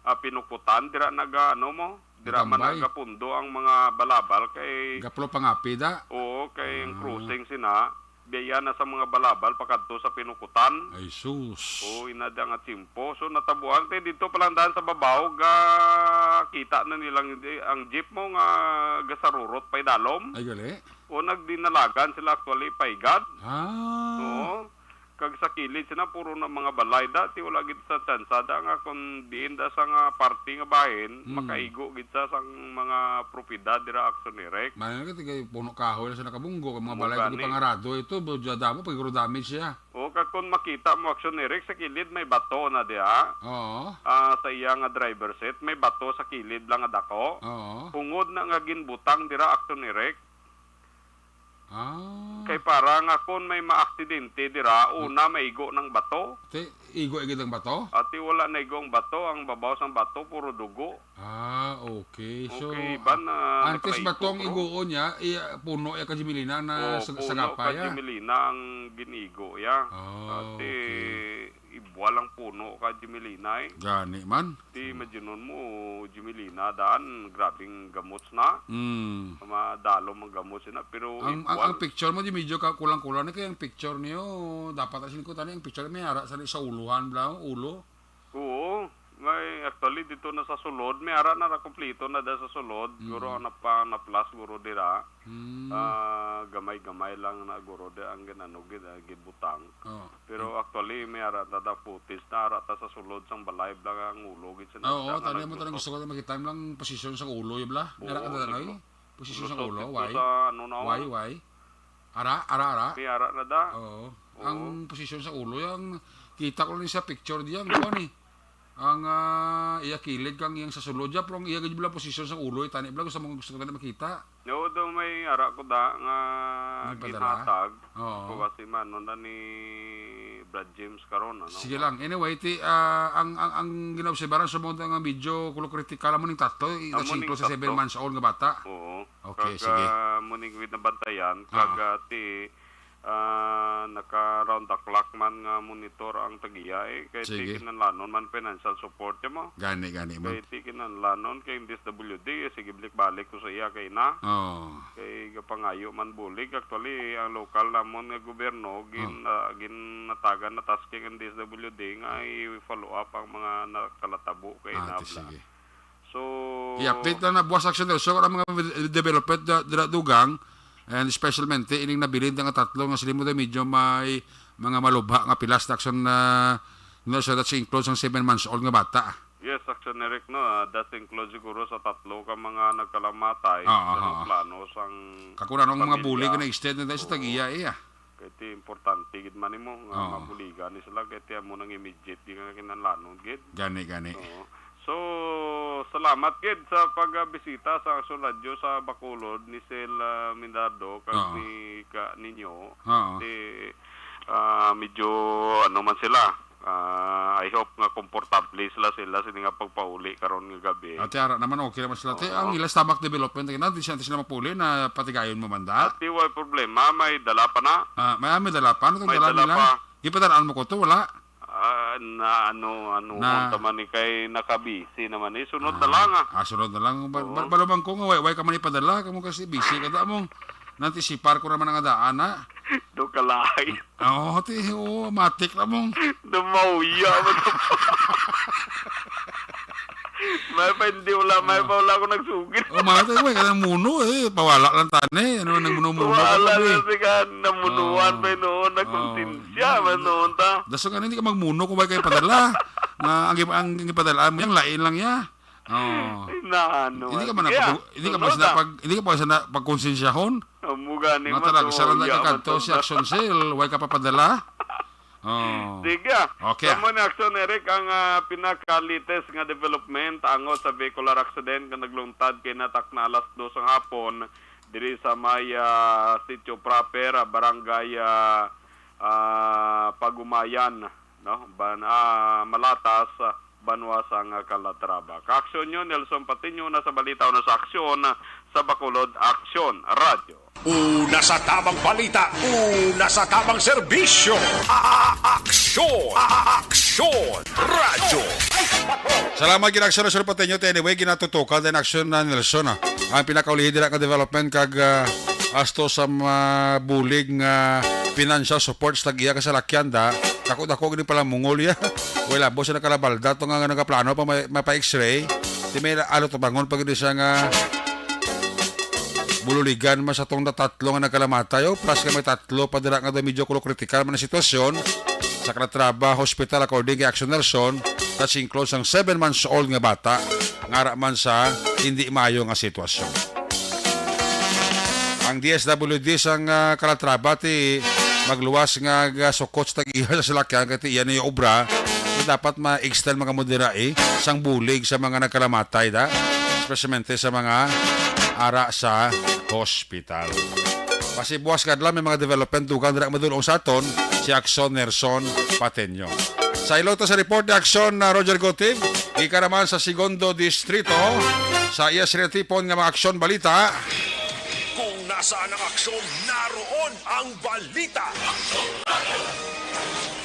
ah, Pinukutan, dira naga, ano mo, dira man nagapundo ang mga habal-habal kay gapulo pangapi da. Oo, kay ang crossing sina, biya na sa mga habal-habal pakadto sa Pinukutan. Ay, sus. Oo, ina da nga tiyempo. So, natabuan, kay dito pa lang daan sa babaw, ga, kita na nilang, ang jeep mo nga gasarurot pa idalom. Ay, gali. O, nagdinalagan sila actually, paigad. Ah. Oo. Kag sa kilid sina, puro na mga balay. Dati, wala gid sa tsansa da nga kung diin da sa nga parte nga bahin, mm, makaigo gid sa sang mga propiedad dira, Action Eric. Mayo na, kay puno kahoy lang sa nakabunggo, kay mga balay, gani, pangarado ito, bro, damo, pagkuro damage siya. O, kag kung makita mo, Action Eric, sa kilid may bato na diha. Oo. Ah, sa iya nga driver seat, may bato sa kilid lang nga dako. Oo. Hungod na nga ginbutang dira, Action Eric. Ah. Kay para nga kung may maaksidente dira, ah, una maigo ng bato. Ti, igo, igo ng bato? Ati wala na igo ang bato, ang babaw sang bato, puro dugo. Ah, okay. So, okay, iban, ah, antes bato ang igoon niya, i-, puno ya ka Jimelina na, oh, sa, puno sagapa ka ya. Jimelina ang ginigo ya. Ah, ati, okay. Ibuwal ang puno ka Jimelina, eh. Gani man. Ti, imagine mo, Jimelina, daan, grabing gamot na. Mm. Madalom ang gamot sina, pero ang, ang, ibuwal. Ang picture mo, di medyo ka-, kulang-kulang na kay ang picture niyo, dapat asin ko tani, ang picture may ara sa, sa uluhan, bla, ulo. Oo. May, actually, dito na sa sulod. May ara na, na kompleto na da sa sulod. Mm. Guro ang napa-, na-plus, guro dira. Mm. Ah, gamay-gamay lang na, guro, di ang ginano, gid-, ah, gibutang. Oh. Pero actually, may ara ta da footage na ara ta sa sulod sang balay, bla, ang ulo, gid sa. Oo, tani mo, tani gusto ko makita mo lang posisyon sa ulo, bla. May ara ka da, no? Posisyon sa ulo, why? Sa, ano na, why, why? Ara, ara, ara. May ara na da. Oo. Oo. Ang posisyon sa ulo, yung kita ko lang sa picture diyan, kuwan eh. Ang, ah, iya kilid kang iyang sa sulod, ya, pero ang iya gid bala posisyon sa ulo, eh, tani bala, gusto mo, gusto ko tani makita. Oo, do may ara ko da nga ginhatag. Oo. Ko kasi man, ano na ni Brad James karon, ano? Sige lang. Anyway, ti, ah, ang, ang, ang ginaobserbaran sa mga nga medyo kulo kritikal, amo ning tatlo, i-, amo ning tatlo. Sa seven months old nga bata. Oo. Okay, sige. Kag, ah, mo ning ginabantayan, ah, kag, ah, ti, ah, naka round the clock man nga monitor ang tag-iya, eh. Kay ti kinahanglanon man financial support ya mo. Gani, gani man. Kay ti kinahanglanon kay ang D S W D, eh, sige, balik-balik ko sa iya kay na. Oh. Kay gapangayo man bulig. Actually, ang lokal namon nga gobyerno, gin-, ah, ginatagan na tasking ang D S W D nga i-follow up ang mga nakalatabo kay na bla. Ah, ti, sige. So, i-update lang na buwas, Action Nelson, ang mga development da-, dira dugang, and especially ining nabilin nga tatlo nga sila mo medyo may mga malubha nga pilas na Action, ah, Nelson, that's includes ang seven months old nga bata. Yes, Action Eric, no, ah, that includes siguro sa tatlo ka mga nagkalamatay, ah, sa, ah, plano sang pamilya. Kag kung ano ang mga bulig na extend na dahil sa tag-iya, iya. Kay ti importante gid man nimo nga mabuligan ni sila, kay ti amo nang immediate di nga kinahanglanon gid. Gani, gani. Oo. So, Salamat gid sa pagbisita sa Aksyon Radyo sa Bacolod ni Sel, ah, Mindardo kag Oo. ni ka, ninyo. Oo. Di, ah, medyo ano man sila. Ah, I hope nga komportable sila, sila sini nga pagpauli karon nga gabi. Ate, ara naman, okay naman sila. Te, Oo. ang ila stomach development, na, di siya, di sila mapuli na patigayon mo man da? Ate, way problema. May dala pa na. Ah, may, ah, may dala pa? Ano tong May dala dala nila? pa. Gipadalaan mo ko to, wala? Ah, na ano, ano, Na unta man ni kay nakabisi naman eh. Sunod na Ah, lang, ah. ah, sunod na lang. Ba-, Oo. ba-, balo man ko nga, way, way ka man ipadala. Kamo kasi busy ka da mo. Nantisipar ko naman ang daan, ha? Do ka lahi. Oo, ti, oo, matik na mong. Do mauya mo to. May pa hindi wala, may pa wala ako nagsugid. Oh, mga tayo, way ka nang muno, eh. Pawala lang tani. Ano, nang muno-muno ka Wala pa, na eh. siya namunuan Oo. pa noon, Oo. nagkonsensya man noon ta. Daso nga, hindi ka magmuno kung way kayo padala. Nga, ang, ang, ang ipadala mo, yung lain lang ya. Oo. Ay, na, ano, Hindi ka man sige, napag-, ah. hindi ka pa Sunod, sana ah. pag-, hindi ka pa sana pagkonsensyahon? Amo gani Nga man, talaga, sa tuya lang man ka kadto, to, si na. Action Cell, way ka papadala? Oh. Sige, ah. Okay, ah. Sa mga Action, Eric, ang, ah, pinaka-latest nga development ango sa vehicular accident nga naglungtad kay natak na alas dos ang hapon diri sa may, ah, sitio proper, ah, barangay, ah, ah, Pagumayan, no? Ban-, ah, Malatas, ah, banwa sang, ah, Calatrava. Ka-aksyon nyo, Nelson Patiño, na sa balita o na sa aksyon, ah, sa Bacolod Aksyon Radyo. Una sa tamang balita, una sa tamang serbisyo. A-, a-, aksyon, a-, a-, aksyon, radyo. Salamat gid, Aksyon Nelson Patiño. Anyway, ginatutukan din aksyon na Nelson, ah. Ang pinakaulihi dira nga development kag, ah, asto sa mga bulig nga financial support sa tag-iya kasalakyan da. Dako-dako gid pala mungol ya. Wala, boss, nakalabalda to nga nagaplano pa may, mapa-X-ray. Di may alo to bangon pag di siya nga bululigan man sa tong natatlo nga nagkalamatay, oh, plus nga may tatlo pa dira nga daw medyo kulo kritikal man ang sitwasyon sa Calatrava Hospital, according kay Action Nelson, that includes ang seven months old nga bata nga ara man sa hindi maayo nga sitwasyon. Ang D S W D sang, ah, Calatrava ti magluwas nga gasukot sa tag-iya sa salakyan kay ti iya na yung obra, dapat ma-extend mga modera, eh, sang bulig sa mga nagkalamatay da, especialmente sa mga ara sa hospital. Basi buwas kadlaw may mga development dugang dira madulong sa aton si Aksyon Nelson Pateño. Sa ilo ta sa report ni Aksyon na Roger Gotiv, gikan naman sa Segundo Distrito, sa iya sinatipon nga mga aksyon balita. Kung nasaan ang aksyon, naroon ang balita.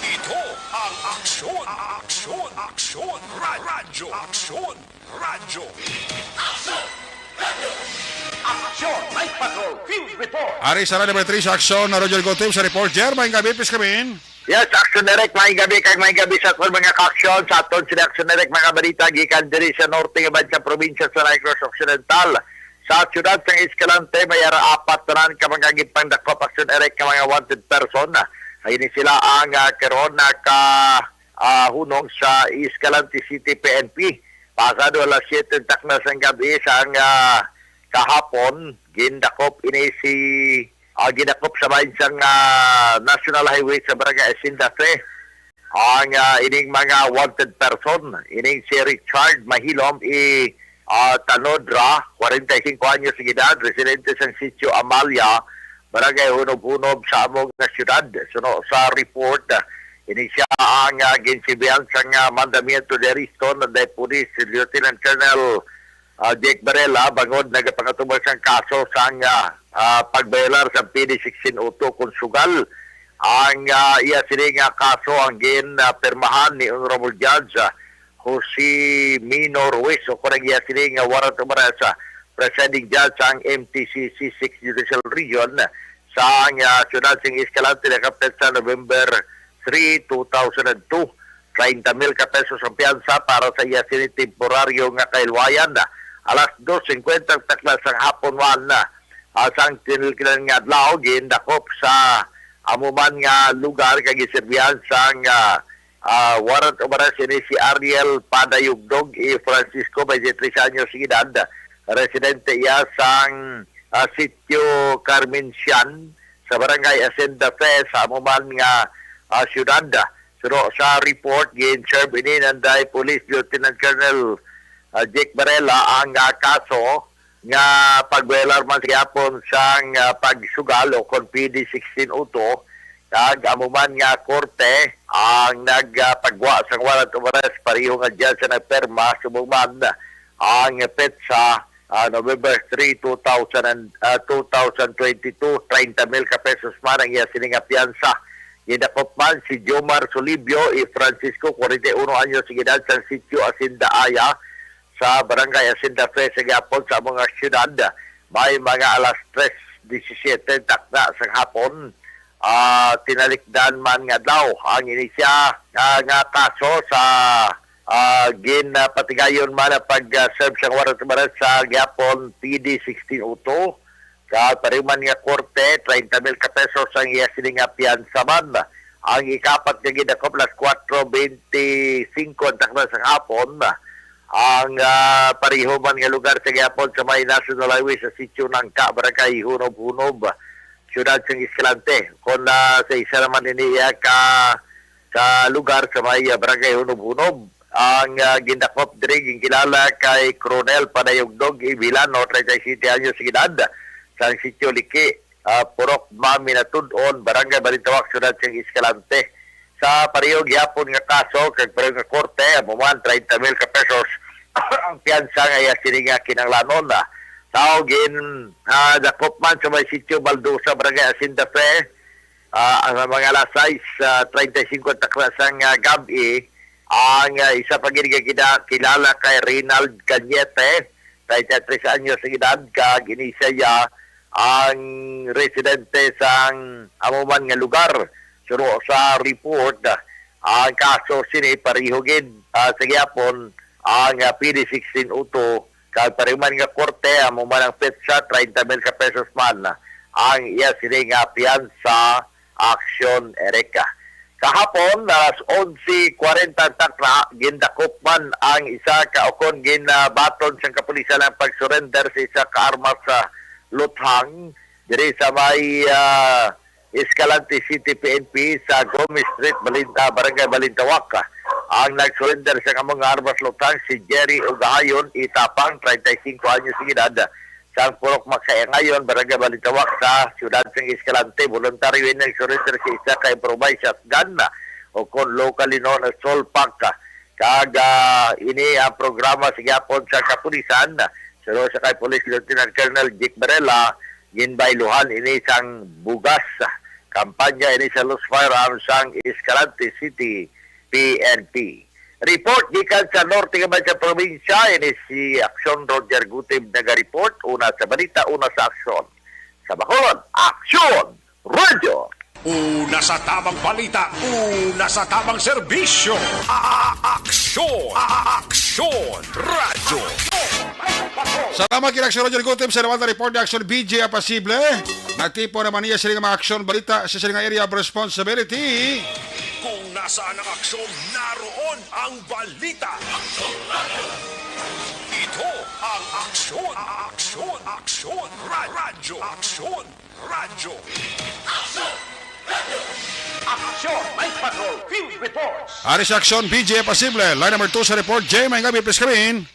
Ito ang aksyon, aksyon, aksyon, ra-, radyo, aksyon, radyo. Action Night Patrol Field Report. Ari sa Radyo Number three sa Aksyon na Roger Gotim sa report. Jer, maayong gabi, please come in. Yes, Action Direct, maayong gabi, kag maayong gabi sa aton mga ka-aksyon, sa aton sila Action Direct, mga balita gikan diri sa norte nga bansa probinsya sa Negros Occidental. Sa siyudad sang Escalante, may ara apat tanan ka mga gipangdakop Action Direct nga mga wanted person. Ay, ini sila ang, ah, karon naka, ah, hunong sa Escalante City P N P. Pasado alas siyete takna sang gabi sang, ah, kahapon, gindakop ini si, ah, gindakop sa bahin sang, ah, National Highway sa Barangay Hacienda Tres. Ang, ah, ining mga wanted person, ining si Richard Mahilom i, ah, Tanodra, kwarenta y singko anyos ng edad, residente sa Sitio Amalia, Barangay Hunob-Hunob sa amo nga siyudad. Suno sa report, ah, ini siya ang, ah, ginsibihan sang, ah, mandamiento de arresto na day Police Lieutenant Colonel, ah, Jake Varela bangod nagapangatubang sang kaso sang, ah, ah, pagbayolar sa P D sixteen oh two kon sugal. Ang, ah, iya sini nga kaso ang gin, ah, pirmahan ni Honorable Judge, ah, Jose Mino Ruiz, o kung iya sini nga warrant of arrest, ah, presiding judge sang M T C C six Judicial Region sa, ah, siyudad sing Escalante, nakapit sa November three, two thousand and two. Treinta mil ka pesos ang piyansa para sa iya sini temporaryo nga kahilwayan. Alas dos singkwenta takna sang hapon man, ah, sang tinilkilan nga adlaw, gindakop sa amo man nga lugar kag gisirbihan sang, ah, ah, warrant of arrest ini si Ariel Padayugdog y Francisco, twenty-three anyos ng edad. Residente iya sang, ah, Sitio Carmen Sian sa Barangay Hacienda Tres sa amo man nga, ah, siyudad. Pero sa report, gin-serve ini nanday Police Lieutenant Colonel, ah, Jake Varela ang, ah, kaso nga pagbayolar man sa gihapon sang, ah, pagsugal o kon P D sixteen oh two, kag amo man nga korte ang nagpagwa sang warrant of arrest, pareho nga judge ang nagpirma, subong man ang petsa, ah, November three, two thousand and, ah, two thousand twenty-two, treinta mil ka pesos man ang iya sini nga piyansa. Gidakop man si Jomar Solibio y Francisco, kwarenta y uno anyos, edad, sang sitio Hacienda Aya, sa Barangay Hacienda Fe sa gihapon sa among nga siyudad. May mga alas tres disisiete takna sang hapon, ah, tinalikdan man nga adlaw ang ini siya, ah, nga kaso sa, ah, ginpatigayon man ang pag-serve sang warrant of arrest sa gihapon P D sixteen oh two. Kag pareho man nga korte, treinta mil ka pesos ang iya sini nga piyansa man. Ang ikaapat nga gidakop, alas kuwatro bente singko ang takna sang hapon. Ang, ah, pareho man nga lugar sa gihapon sa may National Highway sa Sitio Nangka, Barangay Hunob-Hunob, Siyudad sang Escalante. Kon, ah, sa isa naman ini iya ka sa lugar sa may, ah, Barangay Hunob-Hunob, ang, ah, gindakop diri ginkilala kay Coronel Panayugdog Ibilano, treinta y siete anyos edad, sang Sitio Liki, ah, Purok Maminatud-on, Barangay Balintawak, Siyudad sang Escalante. Sa pareho gihapon nga kaso kag pareho nga korte, amo man treinta mil ka pesos ang piyansa nga iya sini nga kinahanglanon. Tao gin, ah, dakop man sa may Sitio Baldosa, Barangay Hacienda Fe, ah, ang mga alas sais, ah, treinta y cinco takna sang, ah, gab-i, ang, ah, isa pa gid nga gina-, kilala kay Reynald Cañete, treinta y tres anyos ang edad, kag ini siya ang residente sang amo man nga lugar. Suno sa report, ah, ang kaso sini pareho gid, ah, sa gihapon ang, ah, P D sixteen oh two, kag pareho man nga korte, amo man ang petsa, treinta mil ka pesos man ang iya sini nga piyansa, Aksyon, Erica. Kahapon, alas onse kwarenta takna, gindakop man ang isa ka, o kon ginabaton sang kapulisan ang pag-surrender sa isa ka armas sa luthang diri sa may, ah, Escalante City P N P sa Gomez Street, Balinta, Barangay Balintawak. Ang nag-surrender sa amo nga armas luthang si Jerry Ugahayon Itapang, treinta y cinco anyos ang edad, sang Purok Makayangayon, Barangay Balintawak sa siyudad sang Escalante. Voluntaryo ini nag-surrender sa isa ka improvised shotgun o kon locally known as Solpak. Kag, ah, ini ang programa sa gihapon sa kapulisan. Suno sa kay Police Lieutenant Colonel Jake Barela, ginbayluhan ini sang bugas kampanya ini sa Loose Firearms sang Escalante City P N P. Report gikan sa norte nga sa probinsya, ini si Aksyon Roger Gutib naga-report, una sa balita, una sa aksyon. Sa Bacolod, Aksyon Radio. Una sa tabang balita, una sa tabang serbisyo. A-, a-, aksyon, a-, a-, aksyon, radyo. Salamat kay Aksyon Roger Gutib sa naman report ni Aksyon B J Apasible. Nagtipo naman niya sila nga mga aksyon balita sa sila nga area of responsibility. Kung nasaan ang aksyon, naroon ang balita. Ito ang aksyon, a-, aksyon, aksyon, ra-, radyo, aksyon. Radyo. Aksyon! Night Patrol Field Reports! Ari sa Aksyon, B J Pasible. Line number two sa report, Jay, may gabi, please come in.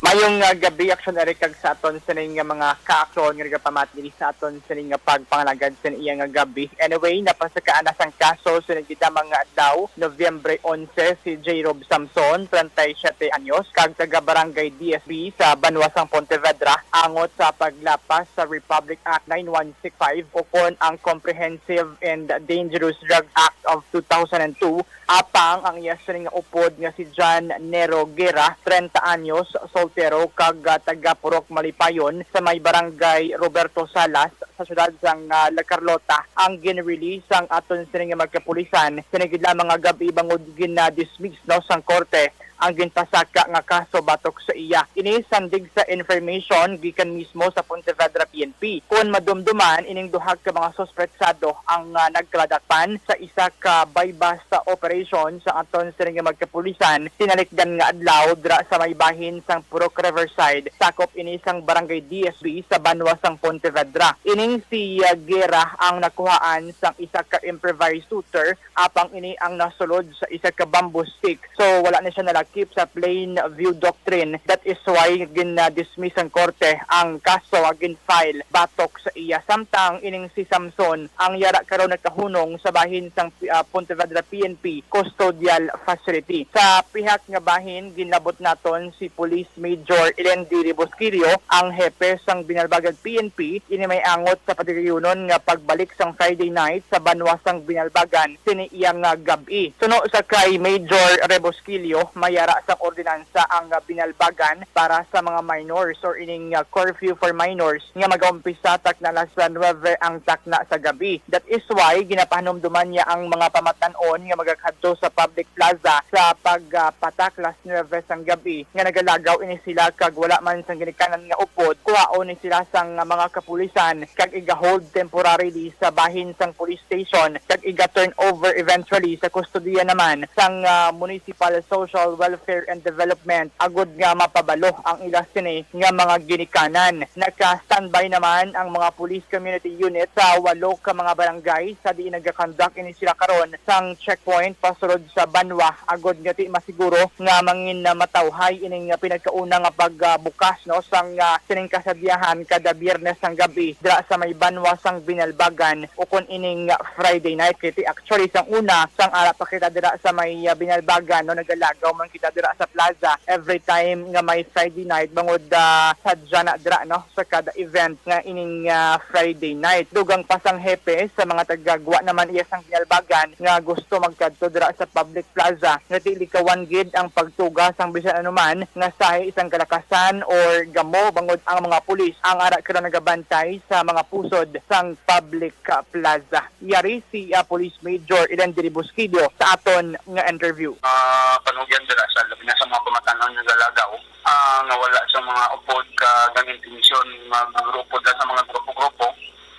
Mayong, ah, gabi, Aksyon Eric, kag sa aton sining nga mga kaaksyon nga nagapamati diri sa aton sining nga pagpangalagad sa iya nga gabi. Anyway, napasakaan na sang kaso sa nagdamang nga adlaw, Nobyembre onse, si J. Rob Samson, treinta y siete anyos, kag taga Barangay D S B sa banwa sang Pontevedra, angot sa paglapas sa Republic Act nine one six five, ukon ang Comprehensive and Dangerous Drug Act of two thousand and two, apang ang iya sining nga upod nga si John Nero Guerra, treinta anyos, soltero, kag, ah, taga Purok Malipayon sa may Barangay Roberto Salas, sa siyudad sang, ah, La Carlota ang gin-release sang aton sini nga mga kapulisan sini gid lamang nga gab-i bangod gin-dismiss, no, sang korte ang ginpasaka nga kaso batok sa iya. Ini sandig sa information gikan mismo sa Pontevedra P N P. Kon madumduman, ining duha ka mga suspetsado ang, ah, nagkaladakpan sa isa ka buy-bust operation sang aton sini nga magkapulisan tinalikdan nga adlaw dira sa may bahin sang Purok Riverside, sakop ini sang Barangay D S B sa banwa sang Pontevedra. Ining si, ah, Guerra ang nakuhaan sang isa ka improvised shooter, apang ini ang nasulod sa isa ka bamboo stick. So, wala na siya nalakip sa plain view doctrine. That is why gin-dismiss sang korte ang kaso nga gin-file batok sa iya. Samtang ining si Samson ang yara karon nagkahunong sa bahin sang, ah, Pontevedra P N P custodial facility. Sa pihak nga bahin, ginlabot naton si Police Major Elendi Rebosquillo, ang hepe sang Binalbagan P N P, ini may angot sa patigayunon nga pagbalik sang Friday night sa banwa sang Binalbagan sini iya nga gab-i. Suno sa kay Major Rebosquillo, mayara sang ordinansa ang Binalbagan para sa mga minors or ining, ah, curfew for minors nga mag-umpisa takna alas nuebe ang takna sa gab-i. That is why ginapahanumduman niya ang mga pamatan-on nga magakadto sa public plaza sa pag, ah, patak alas nuebe sang gab-i nga nagalagaw ini sila kag wala man sang ginikanan nga upod, kuhaon ni sila sang mga kapulisan kag iga-hold temporarily sa bahin sang police station kag iga-turn over eventually sa kustodiya naman sang, ah, Municipal Social Welfare and Development agod nga mapabalo ang ila sini nga mga ginikanan. Naka-standby naman ang mga police community unit sa walo ka mga barangay sa diin nagakondak ini sila karon sang checkpoint pasulod sa banwa agod nga di masiguro nga mangin matawhay ining pinagkauna nga pagbukas, no, sang, ah, sining kasadyahan kada Biyernes sang gab-i dira sa may banwa sang Binalbagan ukon ining Friday night. Kay ti actually sang una, sang ara pa kita dira sa may, ah, Binalbagan, no, nagalagaw man kita dira sa plaza every time nga may Friday night bangod, ah, sadya na dira, no, sa kada event nga ining, ah, Friday night. Dugang pa sang hepe sa mga tagagwa naman iya sang Binalbagan nga gusto magkadto dira sa public plaza nga di likawan gid ang pagtuga sang bisan anuman nga sahi sang kalakasan or gamo bangod ang mga pulis ang ara karon nagabantay sa mga pusod sang public, ah, plaza. Yari si, ah, Police Major Eden Diri Busquillo sa aton nga interview. Ah, panugyan dira sa labi na sa mga pamatan-on nga galagaw, ah, nga wala sa mga upod kag ang intensyon magrupo dira sa mga grupo-grupo.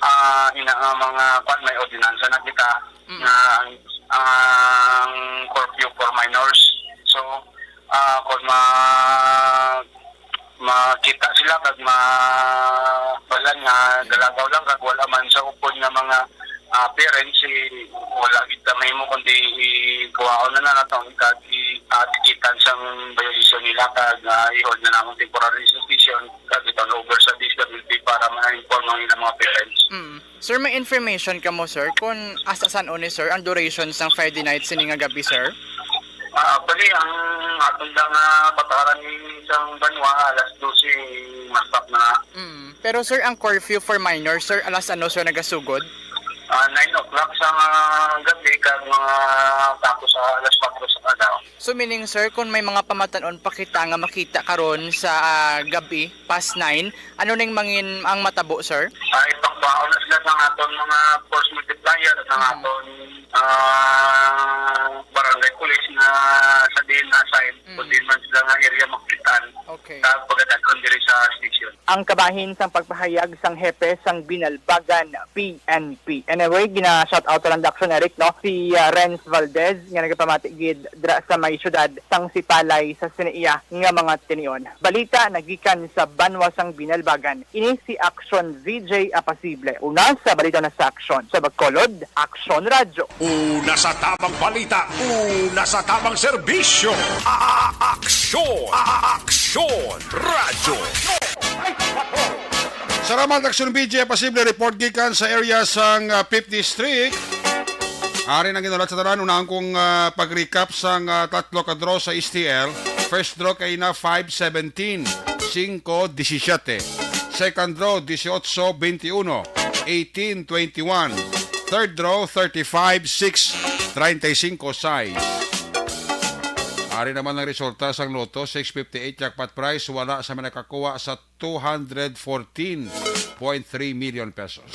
Ah, ina nga mga kwan, may ordinansa na kita Mm. nga ang, ang curfew for minors. So, ah, kung ma-, makita sila kag mabalan nga galagaw lang kag wala man sa upod nga mga, ah, parents, eh, wala kita mahimo kundi ikuhaon na lang naton kag i-, ah, tikitan sang violation nila kag, ah, i-hold na namon temporary suspension kag i-turn over sa D S W D para ma-inform ang ilang mga parents. Mm. Sir, may information kamo, sir, kung asa san ni, sir, ang duration sang Friday night sini nga gab-i, sir? Ah, actually, ang aton lang nga patakaran ni sang banwa, alas dose, maspak na. Mm. Pero, sir, ang curfew for minors, sir, alas ano, sir, nagasugod? Ah, nine o'clock sa, ah, gabi, kag mga tapos sa alas kwatro sa adlaw. So, meaning, sir, kung may mga pamatan-on pa kita nga makita karon sa, ah, gab-i, past nine, ano ning mangin ang matabo, sir? Ay, pangbaon na sila sa aton mga force multiplier, sa Mm. aton, ah, barangay police nga sa diin na-assign, Mm. kung diin man sila nga area makitaan, Okay. sa pagkadaghan diri sa station. Ang kabahin sang pagpahayag sang hepe sang Binalbagan P N P. Anyway, gina-shout out lang, Daction Eric, no? Si, ah, Renz Valdez, nga nagapamati gid dira sa may syudad sang Sipalay sa sini iya nga mga tinion. Balita nagikan sa banwa sang Binalbagan. Ini si Action V J Apasible. Una sa balita na sa Action. Sa Bacolod, Action Radyo. Una sa tamang balita, una sa tamang serbisyo. A-, a-, aksyon, a-, a-, aksyon, radyo. Salamat, Action V J Apasible. Report gikan sa area sang, ah, fifth District. Ari nang ginulat sa tanan, unahon kong, ah, pag-recap sang, ah, tatlo ka draw sa S T L. First draw kay na five seventeen, cinco diecisiete. Second draw, dieciocho veintiuno, eighteen twenty-one. Third draw, thirty-five six, treinta y cinco seis. Ari naman ang resulta sang Lotto six fifty-eight jackpot prize, wala sa may nakakuha sa two hundred fourteen point three million pesos.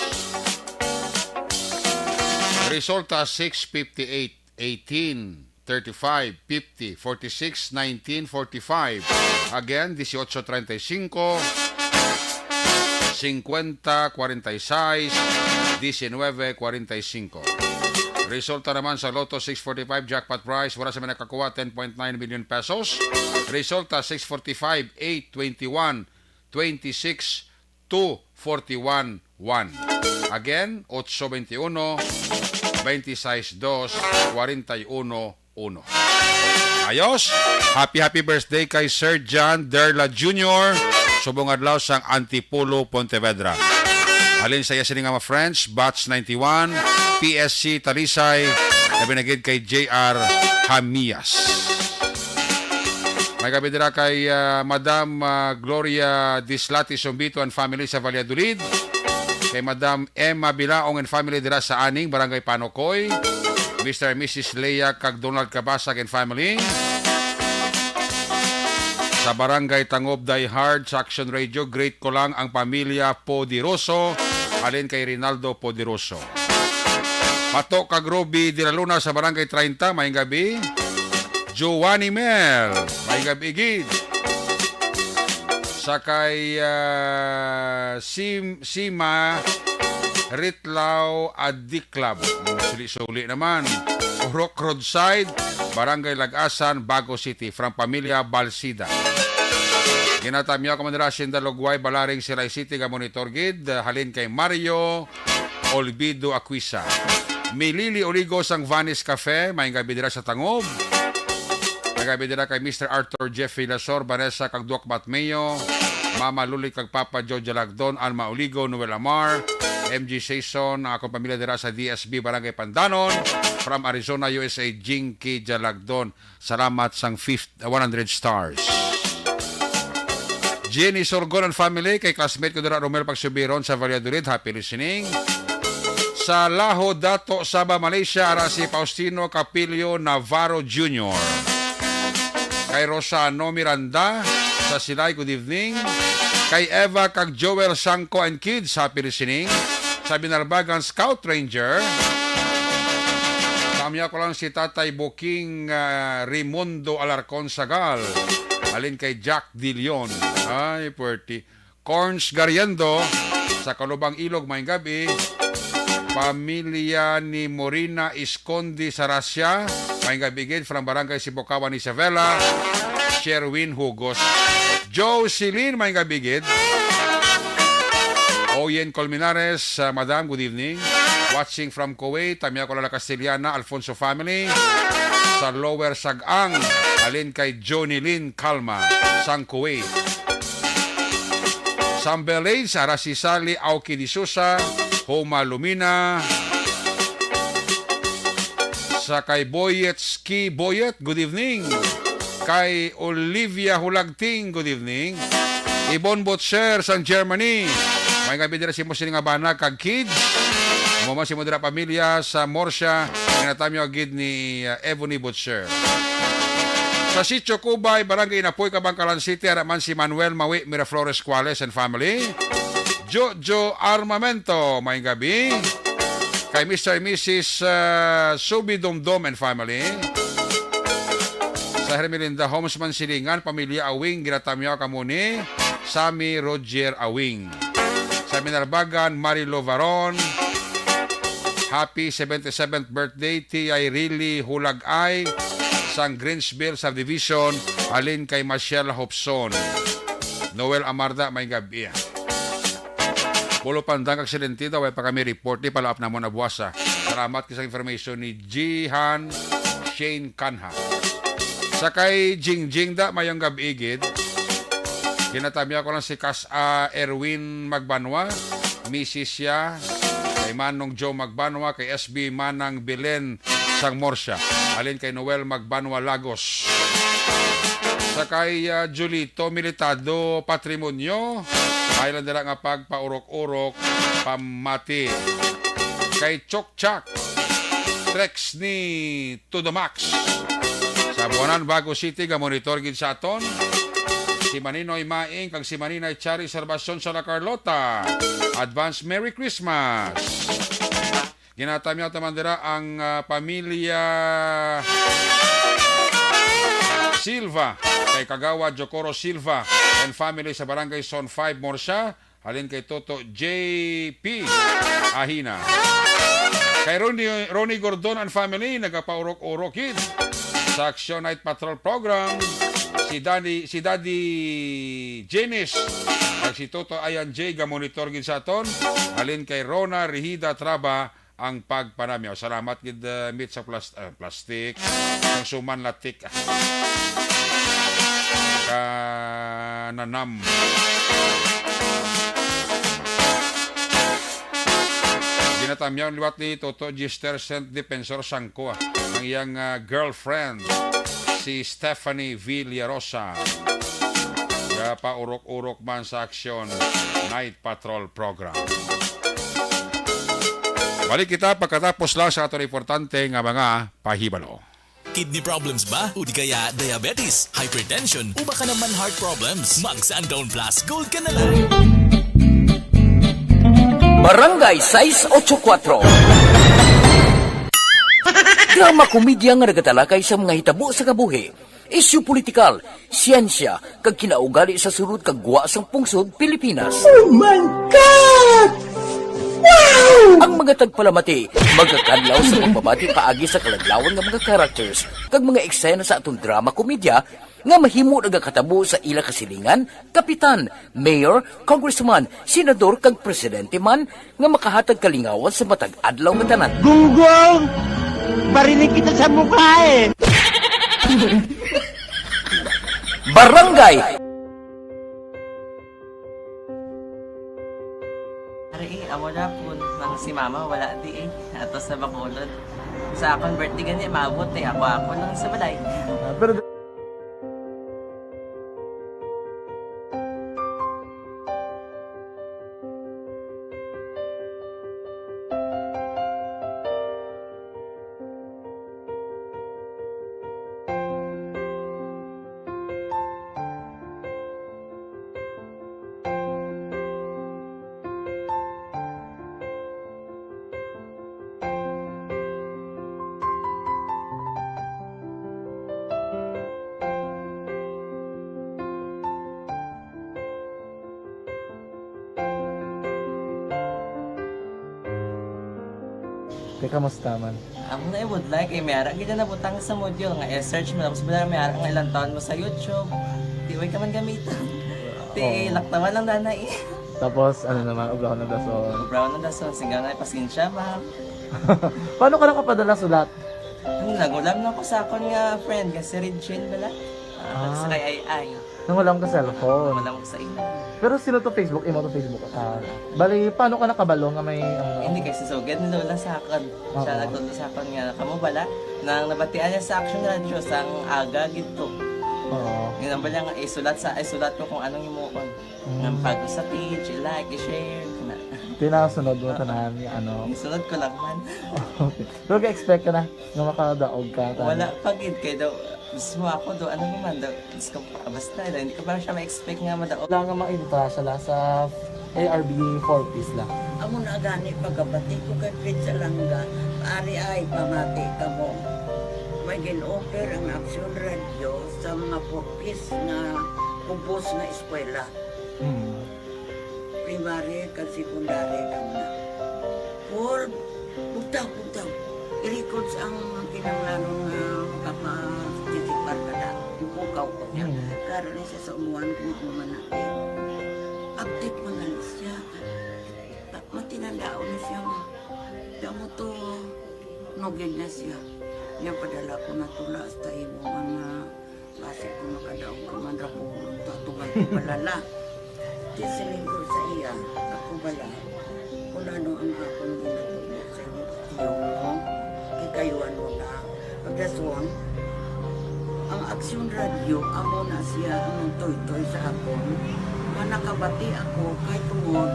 Resulta, six fifty-eight, eighteen, thirty-five, fifty, forty-six, nineteen, forty-five. Again, dieciocho treinta y cinco, cincuenta cuarenta y seis, diecinueve cuarenta y cinco. Resulta naman sa Lotto six forty-five jackpot prize, wala sa may nakakuha, ten point nine million pesos. Resulta six forty-five, eight twenty-one, twenty-six, two forty-one, one. Again, ocho veintiuno, veintiséis dos, cuarenta y uno, uno. Ayos! Happy, happy birthday kay Sir John Derla Junior, subong adlaw sang Antipolo, Pontevedra. Halin sa iya sini nga mga friends, Batch ninety-one, P S C Talisay, labi na gid kay J R Hamias. May gabi dira kay, ah, Madam, ah, Gloria Dislati Sumbito and family sa Valladolid. Kay Madam Emma Bilaong and family dira sa Aning, Barangay Panocoy. Mister and Missus Lea kag Donald Cabasag and family. Sa Barangay Tangob Die Hard sa Action Radio, greet ko lang ang pamilya Poderoso, halin kay Rinaldo Poderoso. Pato kag Ruby de la Luna sa Barangay treinta, may gabi. Giovanni Mel, may gabi gid. Sa kay, ah, Sim-, Sima Ritlaw Adiklab. Suli-suli naman. Rock Roadside, Barangay Lagasan, Bago City. From Pamilya Balsida. Ginatamyaw ko man dira, Sinda Lugway, Balaring, Silay City, ga monitor gid. Halin kay Mario Olvido Aquisa. Milili Oligo sang Vanis Cafe, may gabi dira sa Tangob. May gabi dira kay Mister Arthur Jeffrey Lasor, Vanessa kag Doc Matmeo, Mama Luli kag Papa Joe Jalagdon, Alma Oligo, Noel Amar, M G Sason, ang akong pamilya dira sa D S B Barangay Pandanon, from Arizona, U S A, Jinky Jalagdon. Salamat sang fifth, one hundred stars. Jenny Sorgon and family, kay classmate ko dira, Romel Pagsubiron sa Valladolid. Happy listening. Sa Laho Dato, Sabah, Malaysia, ara si Faustino Capillo Navarro Junior. Kay Rosano Miranda sa Silay, good evening. Kay Eva kag Joel Sangko and kids, happy listening. Sa Binalbagan, Scout Ranger. Tamya ko lang si Tatay Buking, ah, Raimundo Alarcon Sagal. Halin kay Jack De Leon. Ay, puwerte. Corns Gariendo, sa Kalubang Ilog, may gabi. Pamilya ni Morina Iscondi Sarasia, may gabi gid, from Barangay Sibukawan, Isabela. Sherwin Hugos. Joe Celine, may gabi gid. Oyen Colmenares, ah, Madam, good evening. Watching from Kuwait, Tamia Colala Castellana, Alfonso family. Sa Lower Sag-ang, halin kay Johnny Lynn Calma, sang Kuwait. Sa Belaid, ara si Sally Aoki D'Souza, Homa Lumina. Sa kay Boyet Ski Boyet, good evening. Kay Olivia Hulagting, good evening. Ibon Butcher sang Germany. May gabi dira sa imo sini nga bana kag kids. Amo man sa imo dira pamilya sa Murcia, ginatamyaw gid ni, uh, Ebony Butcher. Sa Sitio Cubay, Barangay Inapoy, Kabankalan City, ara man si Manuel Mawi Miraflores Cuales and family. Jojo Armamento, may gabi. Kay Mister and Missus, uh, Subi Domdom and family. Sa Hermelinda Homes, Mansilingan, pamilya Awing, ginatamyaw kamo ni Sammy Roger Awing. Sa Minalbagan, Marilo Varon, happy seventy-seventh birthday, T I Rilly Hulagay, sang Greensville Subdivision, halin kay Machelle Hopson. Noel Amarda, may gabi. Pulo Pandan kag Silentida, way pa kami report, di pala up namon na buwasa. Salamat kay sa information ni Jihan Shane Kanha. Sa kay Jingjing da, mayong gabi gid. Ginatamya ko lang si Kas, ah, Erwin Magbanwa, misis siya, kay Manong Joe Magbanwa, kay S B Manang Belen sang Murcia, halin kay Noel Magbanwa Lagos. Sa kay, ah, Julito Militado Patrimonio, ay lang dira nga pagpaurok-urok pamati. Kay Chokchak, Trex ni To the Max. Sa Buanan, Bago City, ga-monitor gid sa aton. Si Maninoy Maing kag si Maninay Chari Salvacion sa La Carlota. Advance Merry Christmas. Ginatamyaw ta man dira ang, ah, pamilya Silva, kay Kagawad Jocoro Silva and family sa Barangay Zone five, Murcia, halin kay Toto J P Ahina. Kay Ronnie, Ronnie Gordon and family, nagapaurok-urok gid sa Action Night Patrol Program. Si Daddy, si Daddy Jenis, kag si Toto Ayan J, ga-monitor gid sa aton. Halin kay Rona Rihida Traba ang pagpanamyaw. Salamat gid, uh, meet sa plas-, uh, plastic. Ang suman latik, ah. Kananam. Ginatamyaw liwat ni Toto Gister Saint Defensor Sangko, ah, ang iyang, ah, girlfriend, si Stephanie Villarosa. Gapaurok-urok man sa Action Night Patrol Program. Balik kita pagkatapos lang sa aton importante nga mga pahibalo. Kidney problems ba? O di kaya diabetes, hypertension, o baka naman heart problems? Mag Sandown Plus Gold ka na lang. Barangay sais ocho kuwatro. Drama komedya nga nagatalakay sa mga hitabo sa kabuhi, isyu politikal, siyensya, kag kinaugali sa sulod kag gwa sang pungsod Pilipinas. Oh my God! Wow! Ang mga tagpalamati magakadlaw sa pagbabati paagi sa kaladlawan nga mga characters kag mga eksena sa aton drama komedya nga mahimo nagakatabo sa ila kasilingan, kapitan, mayor, congressman, senador, kag presidente man nga makahatag kalingawan sa matag adlaw nga tanan. Gunggong! Barinig kita sa mukha eh! Barangay. Ari, eh, amo na po nang si mama wala di eh. Ato sa Bacolod. Sa akong birthday gani, maabot eh. Ako, ako lang sa balay. Ah, pero Te, kamusta man? Amo na ibudlay kay may ara gid na nabutang sa module nga i-search mo, tapos bala may ara nga ilang taon mo sa YouTube. Di way ka man gamiton. Ti, oo, laktawan lang dana eh. Tapos, ano naman, ubrahon ng dason. Ubrahon ng dason, sigaw na, "Pasensya, ma'am." Paano ka nakapadala sulat? Ano, nagulam na ko sa akon nga friend, nga si Regine bala. Ah, ah, sa kay Ay Ay. Nangulam ka cellphone? Nangulam ko sa imo. Pero sino to Facebook? Imo to Facebook? Ah, bali, paano ka nakabalo nga may, ano? Hindi, kay si Sugad ni Lola sa akon. Oo. Siya nagtudlo sa akon nga, kamo bala, nang nabatian niya sa Action Radio, sang aga gid to. Oo. Yun ang bala nga, isulat sa, isulat ko kung anong himuon. Mm. Nang bago sa page, i-like, i-share, na. Tinasunod mo, oo, tanan, ano? Isunod ko lang man. Okay. Pero ga-expect ka na nga makadaog ka, tanan? Wala pa gid, kay daw, mismo ako do, ano naman do, Diyos ko, ah, basta, hindi ko pa siya ma-expect nga madaog. Wala nga mainta siya la sa A R B four Ps la. Amo na gani, pagkabati ko kay Fred Salanga, ari ay pamati kamo. May gin-offer ang Action Radio sa mga four Ps nga kubos nga eskwela. Hmm. Primary kag secondary daw na. Paul, bugtaw, bugtaw. I-records ang kinahanglanon nga makaparticipar ka na. Ipukaw ko niya. Mm. Karon ni siya sa umuan kung ano man natin. Update man gani siya. Ta-, matinandaon ni siya nga. Kamo to, nugid na siya. Niya padala ko na tula hasta imo nga Basi kung makadaog ka man ra, pulong to, atuman ko balala. Di siling ko sa iya, ako bala, kung ano ang akong ginatubo sa inyo, tiyo mo, kikayuan mo na. Pagdason, ang Aksyon Radio, amo na siya ang nagtoytoy sa akon. Nga nakabati ako, kay tungod,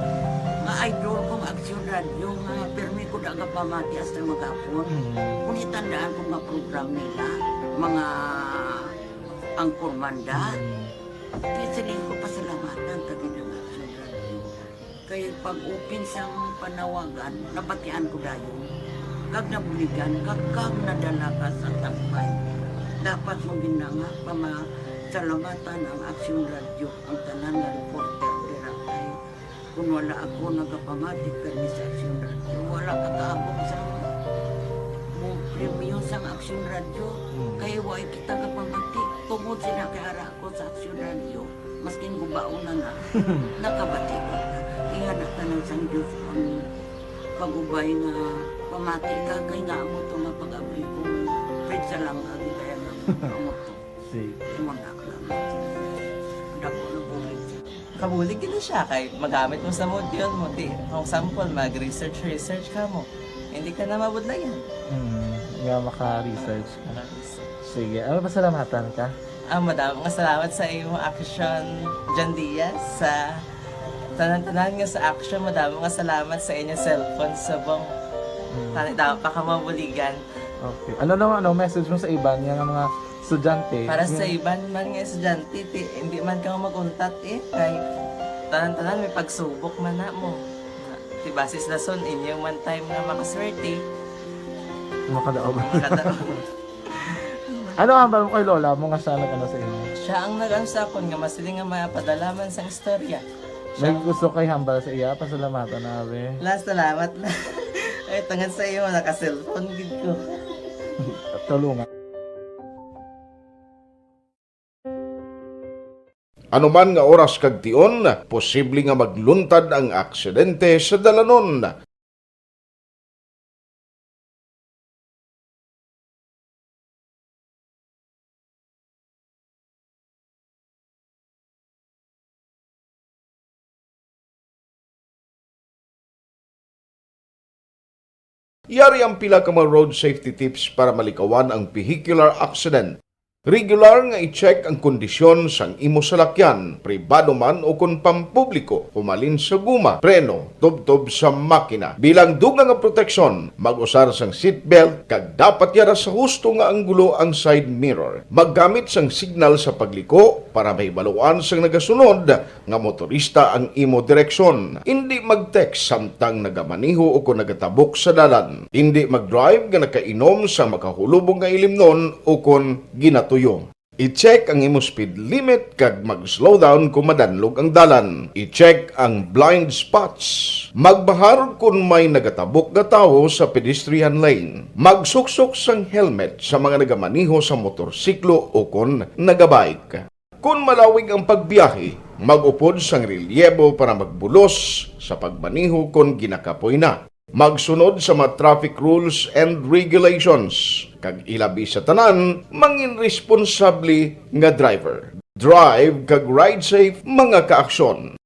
nga idol kong Aksyon Radio, nga pirmi ko da nga pamati hasta maghapon. Mm. Kung itandaan ko nga program nila, mga Anchorman da. Mm. Kaya siling ko, pasalamatan ta gid ang Action Radio. Kay pag-open sang panawagan, nabatian ko dayon. Kag nabuligan, kag, kag nadala ka sa tampay. Dapat mo gina nga pamasalamatan ang Aksyon Radyo, ang tanan nga reporter dira, kay kung wala ako nagapamati kani sa Aksyon Radyo, wala ka kaabot sa mo premyo sang Aksyon Radyo, Mm. kay way kita kapamati. Tungod sila kay ara ako sa Aksyon Radyo, maskin gubaon na na, nakabati ko na. Ingana ka nang sang Diyos ang pag-ubay nga pamati ka, kay nga amo to nga pag-abli ko, pwede sa lang agi kaya nga amo to. Sige. Imo na lang. Dako na bulig siya. Kabulig gid siya kay magamit mo sa module mo. Di, for example, mag-research, research ka mo. Hindi ka na mabudlayan. Hmm, nga maka-research ka. Maka-research. Sige, ano, pasalamatan ka? Ah, madamo nga salamat sa imo, Action John Diaz, sa tanan-tanan nga sa Action. Madamo nga salamat sa inyo cellphone subong. Hmm. Tani, damo pa ka mabuligan. Okay. Ano naman, ano, message mo sa iban nga mga estudyante? Para sa Hmm. iban man nga estudyante, ti, hindi man ka mag-untat eh. Kay tanan-tanan may pagsubok man na mo. Ti, basis lason, inyo man time nga makaswerte. Makadaog. Makadaog. Ano ang hambal mo kay lola mo nga siya nag-ano sa imo? Siya ang nag-ano sa akon nga masiling nga mapadala man sang istorya. May Siya gusto kay hambal sa iya, pasalamatan na, abi. La, salamat na. Ay, tungod sa iyo, naka-cellphone gid ko. Tulungan. Anuman nga oras kag tion, posible nga magluntad ang aksidente sa dalanon. Yari ang pila ka mga road safety tips para malikawan ang vehicular accident. Regular nga i-check ang kondisyon sang imo salakyan, pribado man o kon pampubliko, humalin sa guma, preno, tubtob sa makina. Bilang dugang nga proteksyon, mag-usar sang seatbelt kag dapat yara sa husto nga anggulo ang side mirror. Maggamit sang signal sa pagliko para mahibaluan sang nagasunod nga motorista ang imo direksyon. Indi mag-text samtang nagamaneho o kon nagatabok sa dalan. Indi mag-drive nga nakainom sa makahulubong nga ilimnon o kon ginatuyo. I-check ang imo speed limit kag mag-slow down kon madanlog ang dalan. I-check ang blind spots. Magbahar kon may nagatabok nga tawo sa pedestrian lane. Magsuksok sang helmet sa mga nagamaneho sa motorsiklo o kon nagabike. Kon malawig ang pagbiyahe, mag-upod sang relyebo para magbulos sa pagmaneho kon ginakapoy na. Magsunod sa mga traffic rules and regulations, kag ilabi sa tanan, mangin responsable nga driver. Drive kag ride safe, mga kaaksyon.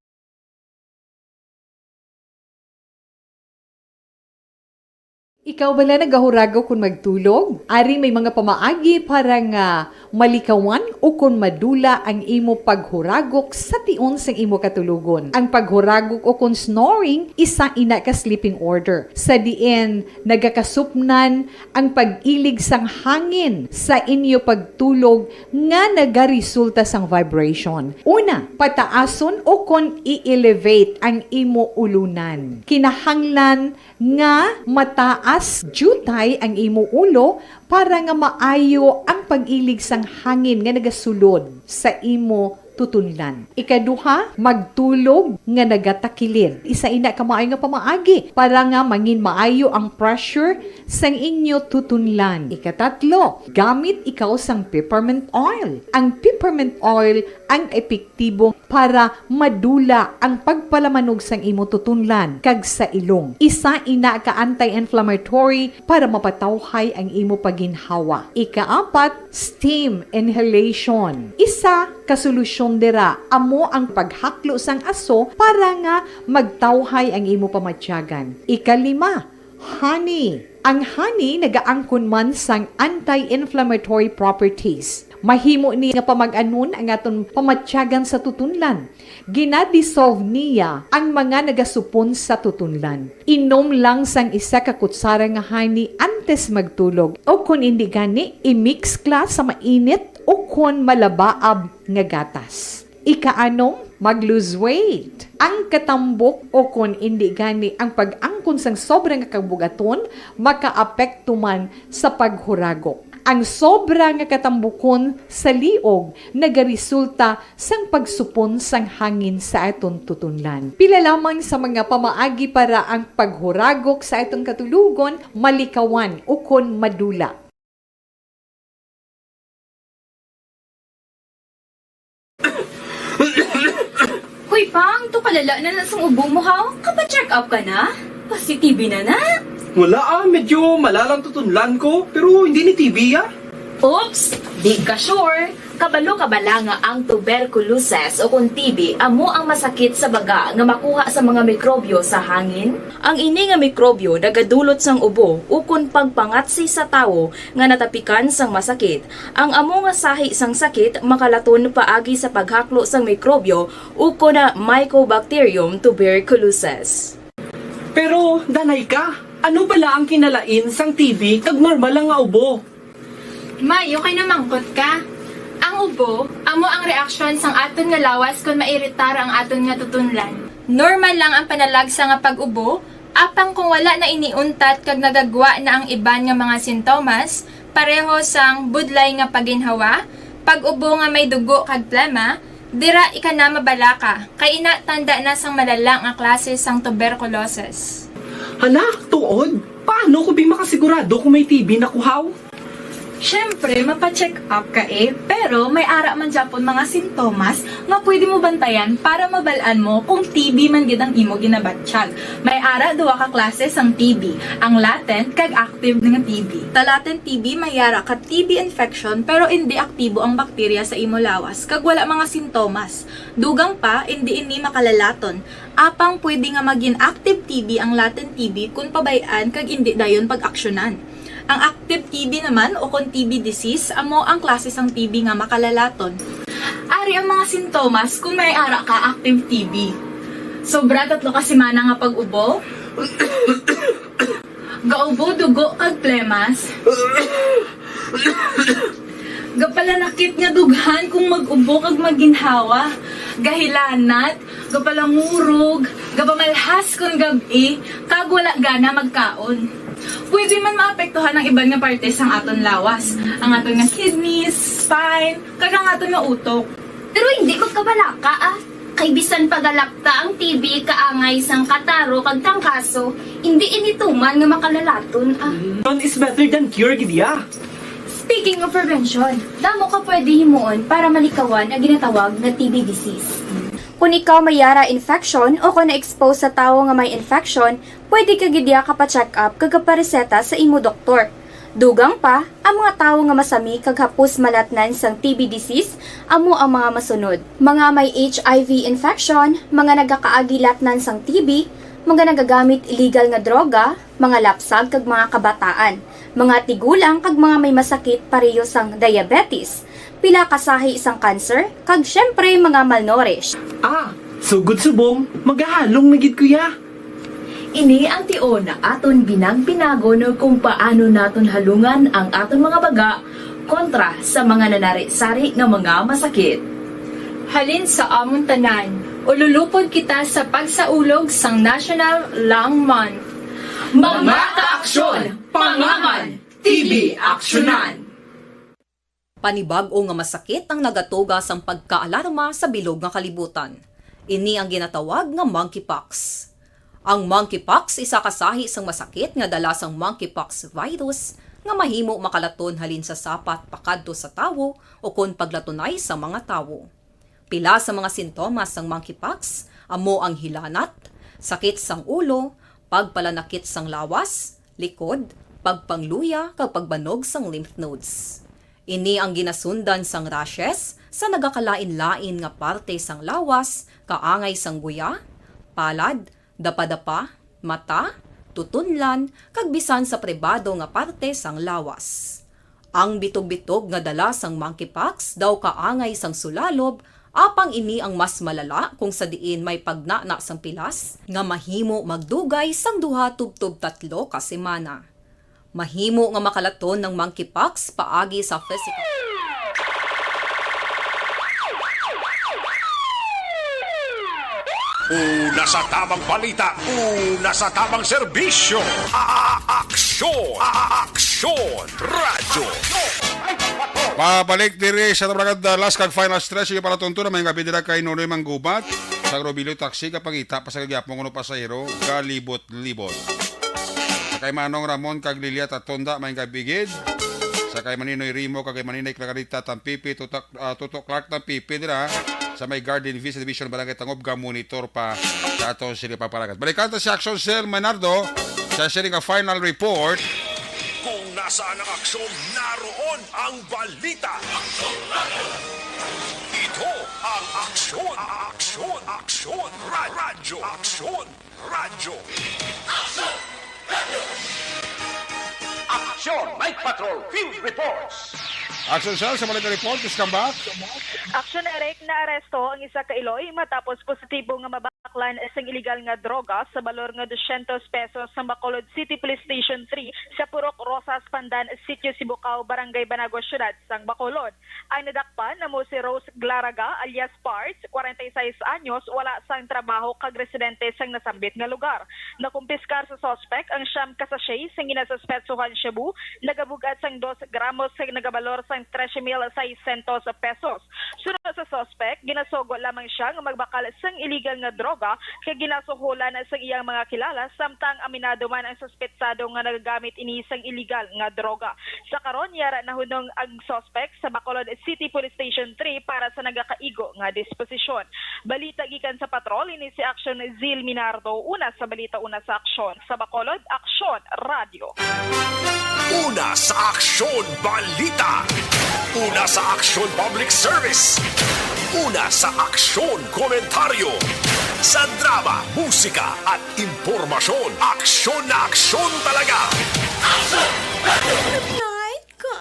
Ikaw bala nagahuragok kon magtulog? Ari may mga pamaagi para nga malikawan o kon madula ang imo paghuragok sa tion sang imo katulogon. Ang paghuragok o kon snoring, isa ina ka sleeping order, sa diin nagakasupnan ang pag-ilig sang hangin sa inyo pagtulog nga nagaresulta sang vibration. Una, pataason o kon i-elevate ang imo ulunan. Kinahanglan nga mataas diutay ang imo ulo para nga maayo ang pag-ilig sang hangin nga nagasulod sa imo tutunlan. Ikaduha, magtulog nga nagatakilid. Isa ina ka maayo nga pamaagi para nga mangin maayo ang pressure sang inyo tutunlan. Ikatatlo, gamit ikaw sang peppermint oil. Ang peppermint oil ang epektibo para madula ang pagpalamanog sang imo tutunlan kag sa ilong. Isa ina ka anti-inflammatory para mapatawhay ang imo pagginhawa. Ikaapat, steam inhalation. Isa ka solusyon dira amo ang paghaklo sang aso para nga magtawhay ang imo pamatyagan. Ikalima, honey. Ang honey nagaangkon man sang anti-inflammatory properties. Mahimo ni nga pamag-anon ang aton pamatyagan sa tutunlan. Gina-dissolve niya ang mga nagasupon sa tutunlan. Inom lang sang isa ka kutsara nga honey antes magtulog, o kon indi gani, i-mix kla sa mainit o kon malabaab nga gatas. Ikaanom, mag-lose weight. Ang katambok o kon indi gani ang pag-angkon sang sobra nga kabug-aton makaapekto man sa paghuragok. Ang sobra nga katambukon sa liog nagaresulta sang pagsupon sang hangin sa aton tutunlan. Pila lamang sa mga pamaagi para ang paghuragok sa aton katulogon malikawan ukon madula. Hoy, Pang, to kalala na na sang ubo mo, ha? Kapa-check up ka na? Pasi-T B na na? Wala, ah, medyo malalang tutunlan ko, pero hindi ni T B, ah. Oops! Di ka sure? Kabalo ka bala nga ang tuberculosis o kon T B amo ang masakit sa baga nga makuha sa mga mikrobyo sa hangin? Ang ini nga mikrobyo nagadulot sang ubo ukon pagpangatsi sa tawo nga natapikan sang masakit. Ang amo nga sahi sang sakit makalaton paagi sa paghaklo sang mikrobyo ukon na Mycobacterium tuberculosis. Pero, danay ka, ano bala ang kinalain sang T B kag normal lang nga ubo? May, okay na mangkot ka. Ang ubo, amo ang reaksyon sang aton nga lawas kon mairitar ang aton nga tutunlan. Normal lang ang panalagsa nga pag-ubo, apang kung wala na ini untat kag nagagwa na ang iban nga mga sintomas, pareho sang budlay nga paginhawa, pag-ubo nga may dugo kag plema, dira ika na mabalaka, kay ina tanda na sang malala nga klase sang tuberculosis. Hala, tuod? Paano ko bi makasigurado kung may T B na ko, haw? Siyempre, mapa-check up ka, eh, pero may ara man gyapon mga sintomas nga pwede mo bantayan para mabal-an mo kung T B man gid ang imo ginabatyag. May ara duha ka klase sang T B, ang latent kag active nga T B. Sa latent T B, may ara ka T B infection pero indi aktibo ang bakterya sa imo lawas kag wala mga sintomas. Dugang pa, indi ini makalalaton. Apang pwede nga magin active T B ang latent T B kon pabay-an kag indi dayon pag-aksyonan. Ang active T B naman, o kon T B disease, amo ang klase sang T B nga makalalaton. Ari ang mga sintomas kon may ara ka active T B. Sobra tatlo ka semana nga pag-ubo. Gaubo dugo kag plemas. Gapalanakit nga dughan kung mag-ubo kag maginhawa. Gahilanat, gapalangurog, gapamalhas kon gab-i, kag wala gana magkaon. Pwede man maapektuhan ang iban nga parte sang aton lawas, ang aton nga kidneys, spine, kag ang aton nga utok. Pero hindi magkabalaka, ah. Kay bisan pagalakta ang T B kaangay sang kataro kag trangkaso, hindi ini tuman nga makalalaton, ah. Prevention is better than cure, gid ya. Speaking of prevention, damo ka pwede himuon para malikawan ang ginatawag nga T B disease. Kung ikaw may yara infection o kung na-expose sa tawo nga may infection, pwede ka gid ya kapa-check up kag kapareseta sa imo doktor. Dugang pa, ang mga tawo nga masami kag hapos malatnan sang T B disease amo ang mga masunod: mga may H I V infection, mga nagakaagi latnan sang T B, mga nagagamit illegal nga droga, mga lapsag kag mga kabataan, mga tigulang kag mga may masakit pareho sang diabetes, pila ka sahi sang cancer, kag siyempre mga malnourished. Ah, sugod subong, magahalong na gid ko ya. Ini ang tion aton binag-binagon kung paano naton halungan ang aton mga baga kontra sa mga nanari-sari nga mga masakit. Halin sa amon tanan, ululupod kita sa pagsaulog sang National Lung Month. Mga kaaksyon, pangaman, T B aksyonan! Panibag-o nga masakit ang nagatuga sang pagkaalarma sa bilog nga kalibutan. Ini ang ginatawag nga monkeypox. Ang monkeypox isa ka sahi sang masakit nga dala sang monkeypox virus nga mahimo makalaton halin sa sapat pakadto sa tawo ukon paglatunay sa mga tawo. Pila sa mga sintomas sang monkeypox amo ang hilanat, sakit sang ulo, pagpalanakit sang lawas, likod, pagpangluya, kag pagbanog sang lymph nodes. Ini ang ginasundan sang rashes sa nagakalain-lain nga parte sang lawas, kaangay sang guya, palad, dapadapa, mata, tutunlan, kag bisan sa pribado nga parte sang lawas. Ang bitog-bitog nga dala sang monkeypox daw kaangay sang sulalob, apang ini ang mas malala kung sa diin may pagnana sang pilas nga mahimo magdugay sang duha tubtob tatlo ka semana. Mahimo nga makalaton ang monkeypox paagi sa physical. Una sa tamang balita, una sa tamang serbisyo. Aks! Aksyon! Aksyon! Radyo! Pabalik diri sa Tabarangay, uh, last kag final stretch. Yung pala tunto na may gabi dira kay Nonoy Manggubat sa Robilio Taxi, kapangita pa sa kagyapon kuno pasahero, kalibot-libot. Sa kay Manong Ramon kag Lilia Tatonda, may gabigid. Sa kay Maninoy Rimo kag kay Maninay Clarita Tampipi, Tutok, ah, Tutok Clark Tampipi dira sa may Garden Vista Division, Barangay Tangubga, monitor pa sa aton sini pagpalakat. Balikan ta si Action Sel Manardo sa sining final report. Kung nasaan ang aksyon, naroon ang balita. Ito ang Aksyon, Aksyon, Aksyon, Ra-, Radyo, Aksyon, Radyo. Aksyon, Night Patrol, Field Reports. Action Cell, sa Balita Report, please come back. Action, Eric, naaresto ang isa ka iloy matapos positibo nga mabaklan sang iligal nga droga sa balor nga dosyentos pesos sa Bacolod City Police Station three sa Purok Rosas, Pandan, Sitio Sibukaw, Barangay Banagua, Siyudad sang Bacolod. Ang nadakpan amo si Rose Glaraga alias Parts, kwarenta y seis anyos, wala sang trabaho kag residente sang nasambit nga lugar. Nakumpiskar sa suspek ang siyam ka sachet sang ginasuspetsuhan shabu, nagabug-at sang dos gramos kag nagabalor sang trese mil seiscientos pesos. Suno sa suspek, ginasugo lamang siya nga magbakal sang iligal nga droga kay ginasuhulan sang iyang mga kilala, samtang aminado man ang suspetsado nga nagagamit ini sang iligal nga droga. Sa karon, yara nahunong ang suspek sa Bacolod City Police Station three para sa nagakaigo nga disposisyon. Balita gikan sa patrol, ini si Action Zil Minardo. Una sa balita, una sa aksyon. Sa Bacolod, Aksyon Radyo. Una sa Aksyon Balita. Una sa Aksyon Public Service. Una sa Aksyon Komentaryo. Sa drama, musika, at impormasyon, aksyon na aksyon talaga. Good night, ka.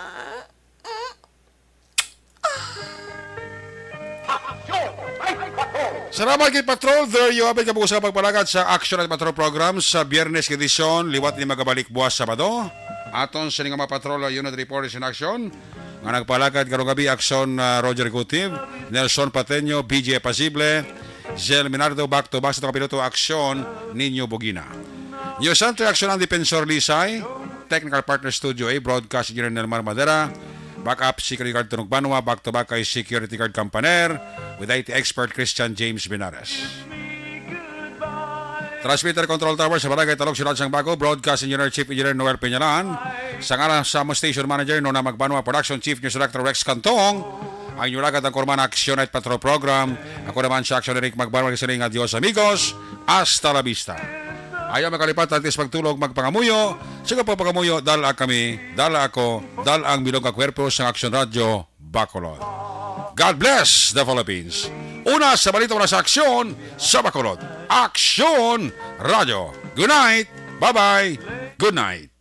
Salamat kay Patrol. There you have it. Kabusa pagpalagad sa Action at Patrol program sa Biyernes nga edisyon. Liwat ni magabalik buwas Sabado. Aton sa nga mga Patrol Unit Reporters in Action nga nagpalagad karong gabi, Action, ah, Roger Gutiv, Nelson Pateño, B J Pasible, Zel Minardo, back to back sa kapiloto, Action, Nino Bugina. News Center, Action, ang Defensor Lisay, Technical Partner Studio A, Broadcast Engineer Nelmar Madera, Backup Security Guard Tunog Banwa, back to back kay Security Guard Campaner, with I T expert Christian James Benares. Transmitter Control Tower sa Barangay Talog, Siyudad sang Bago, Broadcast Engineer Chief Engineer Noel Peñalan, sa ngalan sa among Station Manager, Nona Magbanwa, Production Chief News Director Rex Cantong, ang inyong lagad ang Kurman Action Night Patrol Program. Ako naman sa Action Eric Magbanwa, sining adios amigos, hasta la vista. Ayaw makalipat, antes magtulog, magpangamuyo. Sa pagpangamuyo, dala kami, dala ako, dala ang bilog nga kwerpo sa Action Radyo Bacolod. God bless the Philippines. Una sa balita, una sa aksyon sa Bacolod. Aksyon Radyo. Good night. Bye-bye. Good night.